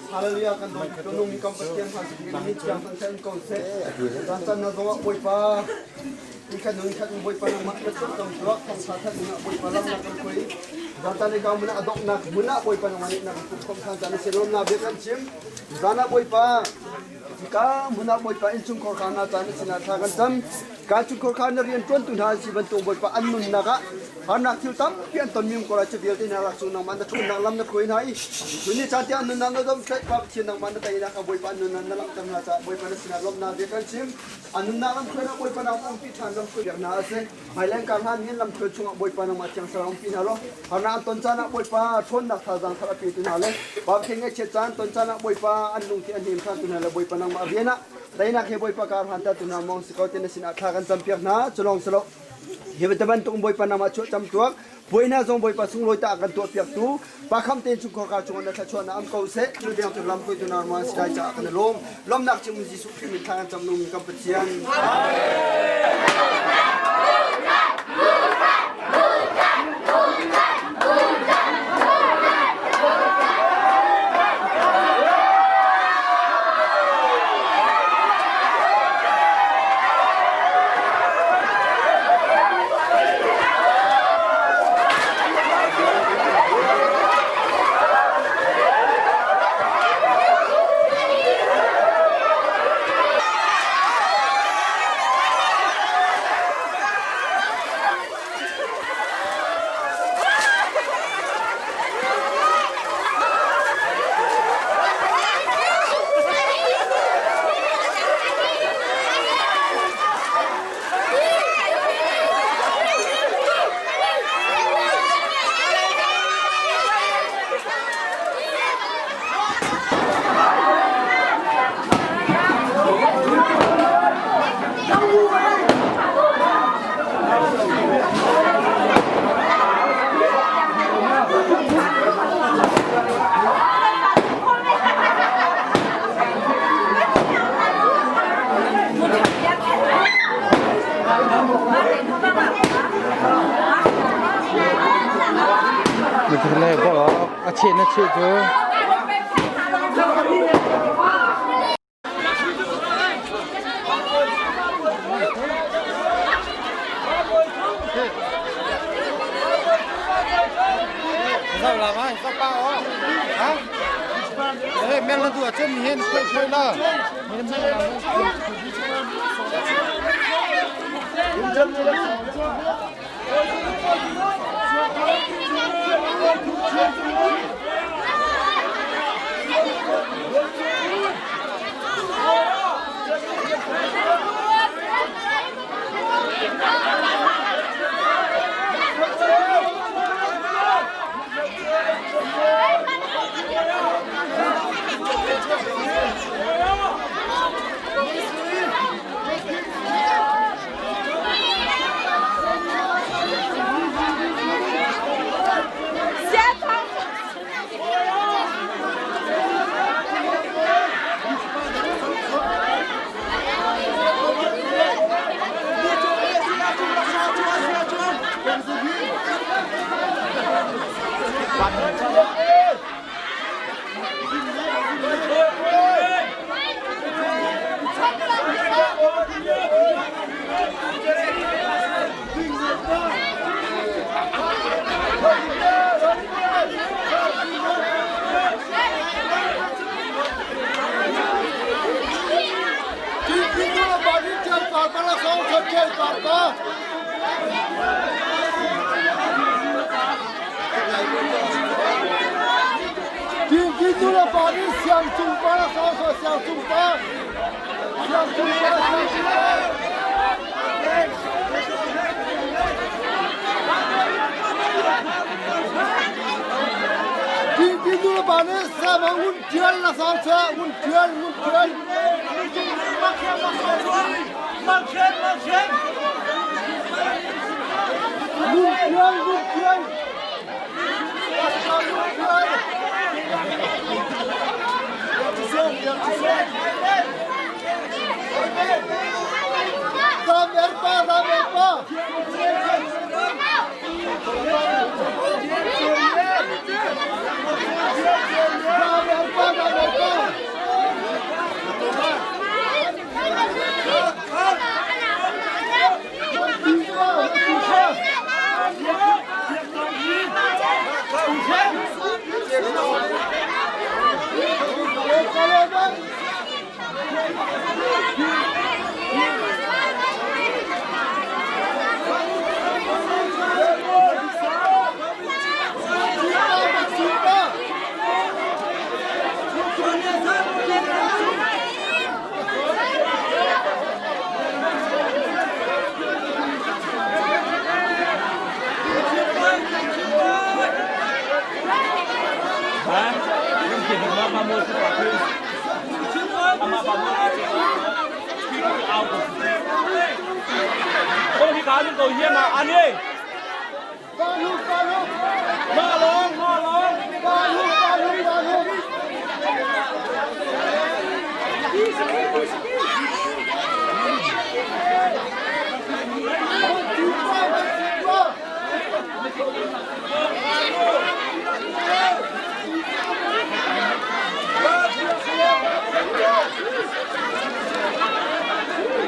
Hallelujah kan dawt kan nung mi kan Pathian hna sin in thiang kan sen ko seh. Caan caan na zong ah Bawipa in khat nung khat Bawipa nangmah na cun kam tuak thong tha that na Bawipa lam na kan khui. Zan le kau mun a dok nak mun ah Bawipa nangmah nih na kan kum khom than caan se lom na bia kan chim. Zan ah Bawipa ka mun ah Bawipa in chung khor kha na caan sin ah thla kan cam. Ka chung khor kha na rian tuan tu hna si bantuk Bawipa an nunnak ah harnak thil tampi an tonmi um ko lai cu vialte hna lak chung nangmah na ṭhawnnak lam na hruai hna i tuni caan tiang nunnak na dom tlaih pa Pathian nangmah na teinak a Bawipa nunnak na langhter hna caah Bawipa na sinah lawmhnak bia kan chim. A nunnak lam hruainak Bawipa nang umpi ṭhan lam hruai hna a si. Hmaileng kar hlan hin lam hruai chungah Bawipa nangmah thiang thlarau umpi hna law harnak an ton caan ah Bawipa ṭhawnnak thazaang thar a petu hna le Pa Pathian ngaihchiat caan ton caan ah Bawipa an lungthin a hnem ṭhan tu hna le Bawipa nangmah rian ah teinak he Bawipa kar hlan tu hna mong si ko ti na sinah thla kan campiak hna. Cu lawng si lo Hi bantuk Bawipa nam ah chuah cam tuak puai hna zong Bawipa sunglawi ta kan tuah piak tu pa kham tein chungkhar ka chungah na thluachuah na am ko seh thil deng tu lam hruaitu na ma si lai caah kan i lawm lawmnak chim Jesuh Khrih min thla kan cam nung kan Pathian.
A cheh na cheh cu. Sao làm ai? Sao bao á? Hả? Đấy, men lên tuổi chân hiền chơi chơi là.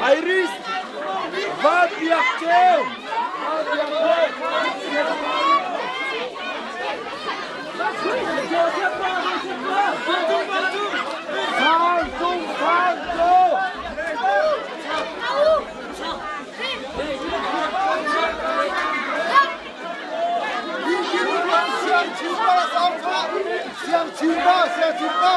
Iris Va Biak Ceu Sang Sung Sang Cho
Siang Chin Ba Siang Chin Ba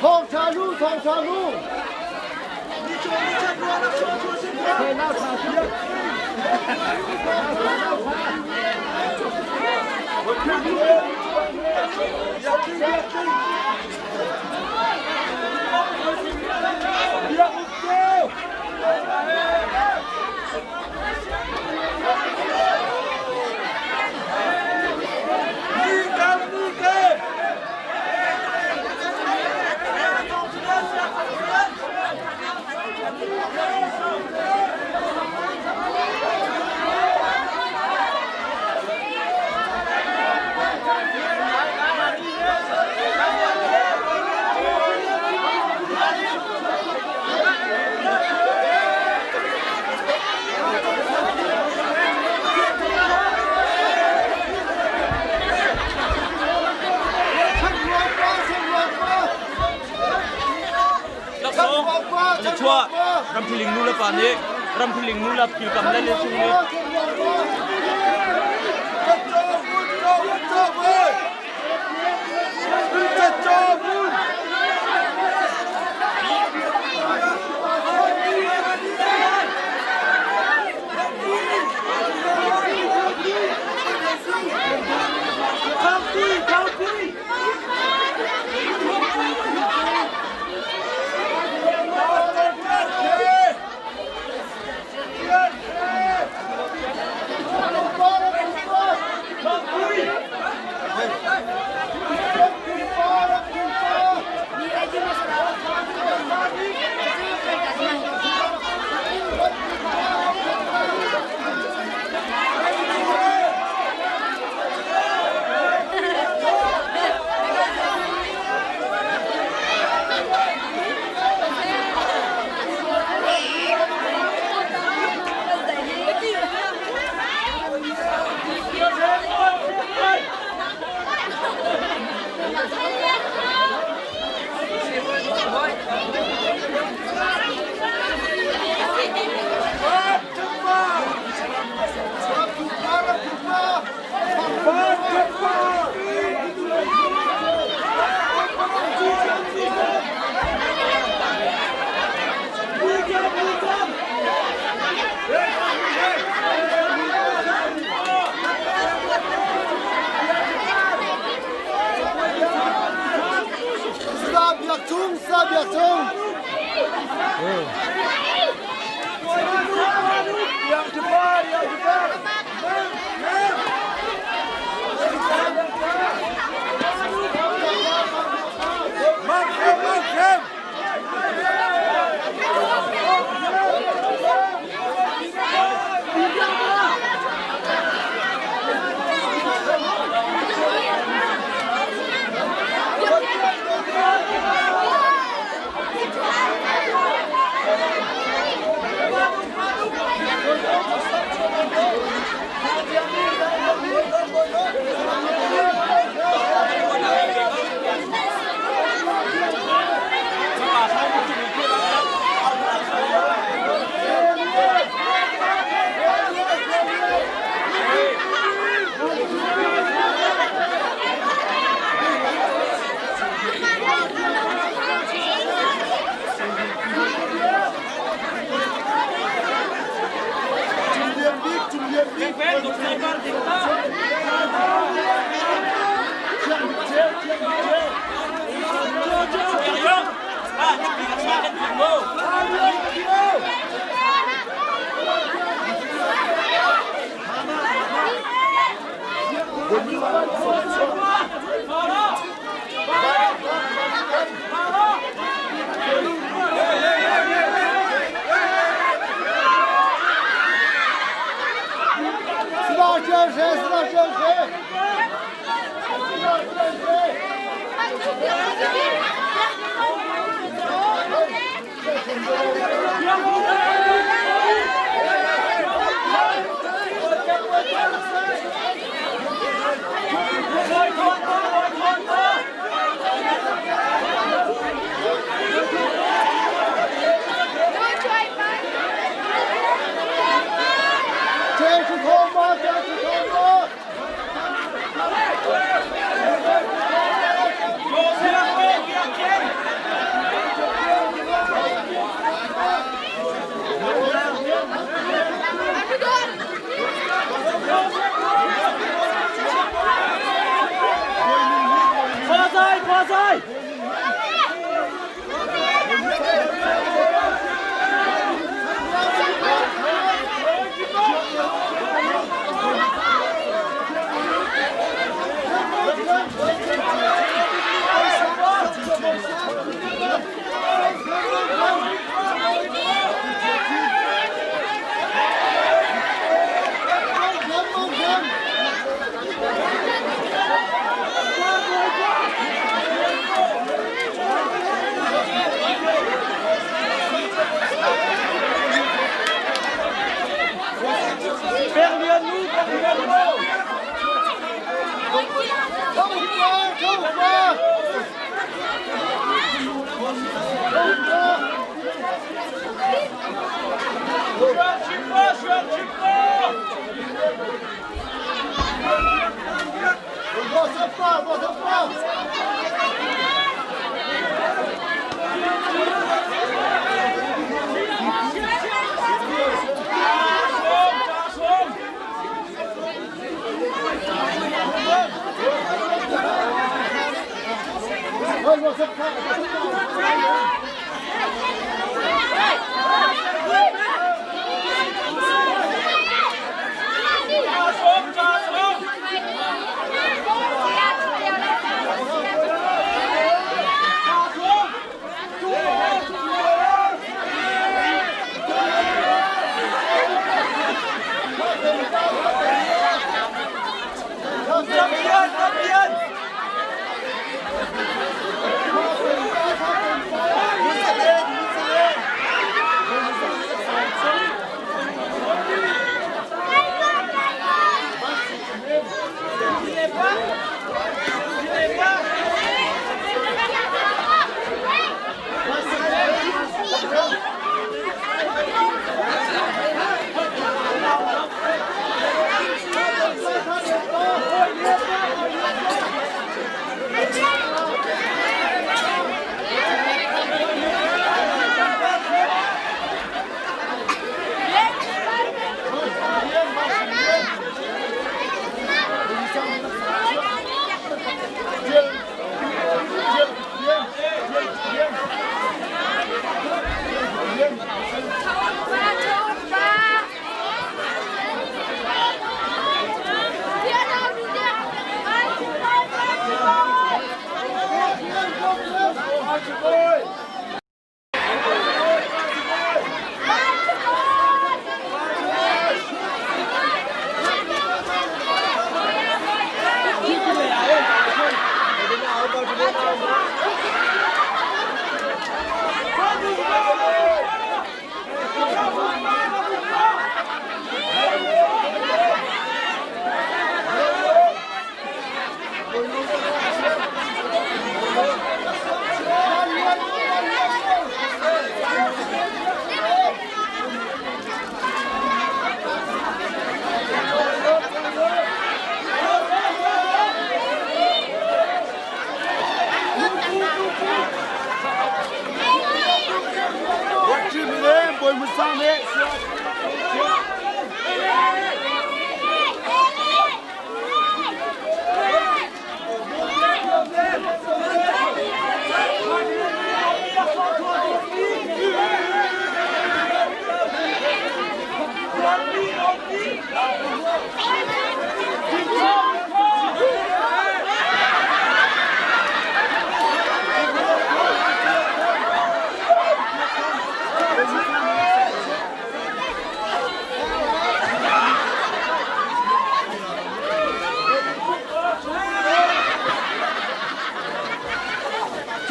Thong tha lu, thong tha lu.
Chuah ramthiling nu le pa nih ramthiling nu le kilkam le le chung nih
Sa Biak Cung.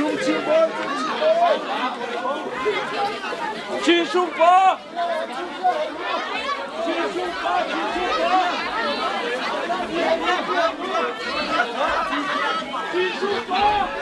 Chin Sung Pa! Chin Sung Pa! Chin Sung Pa! Chin Sung Pa!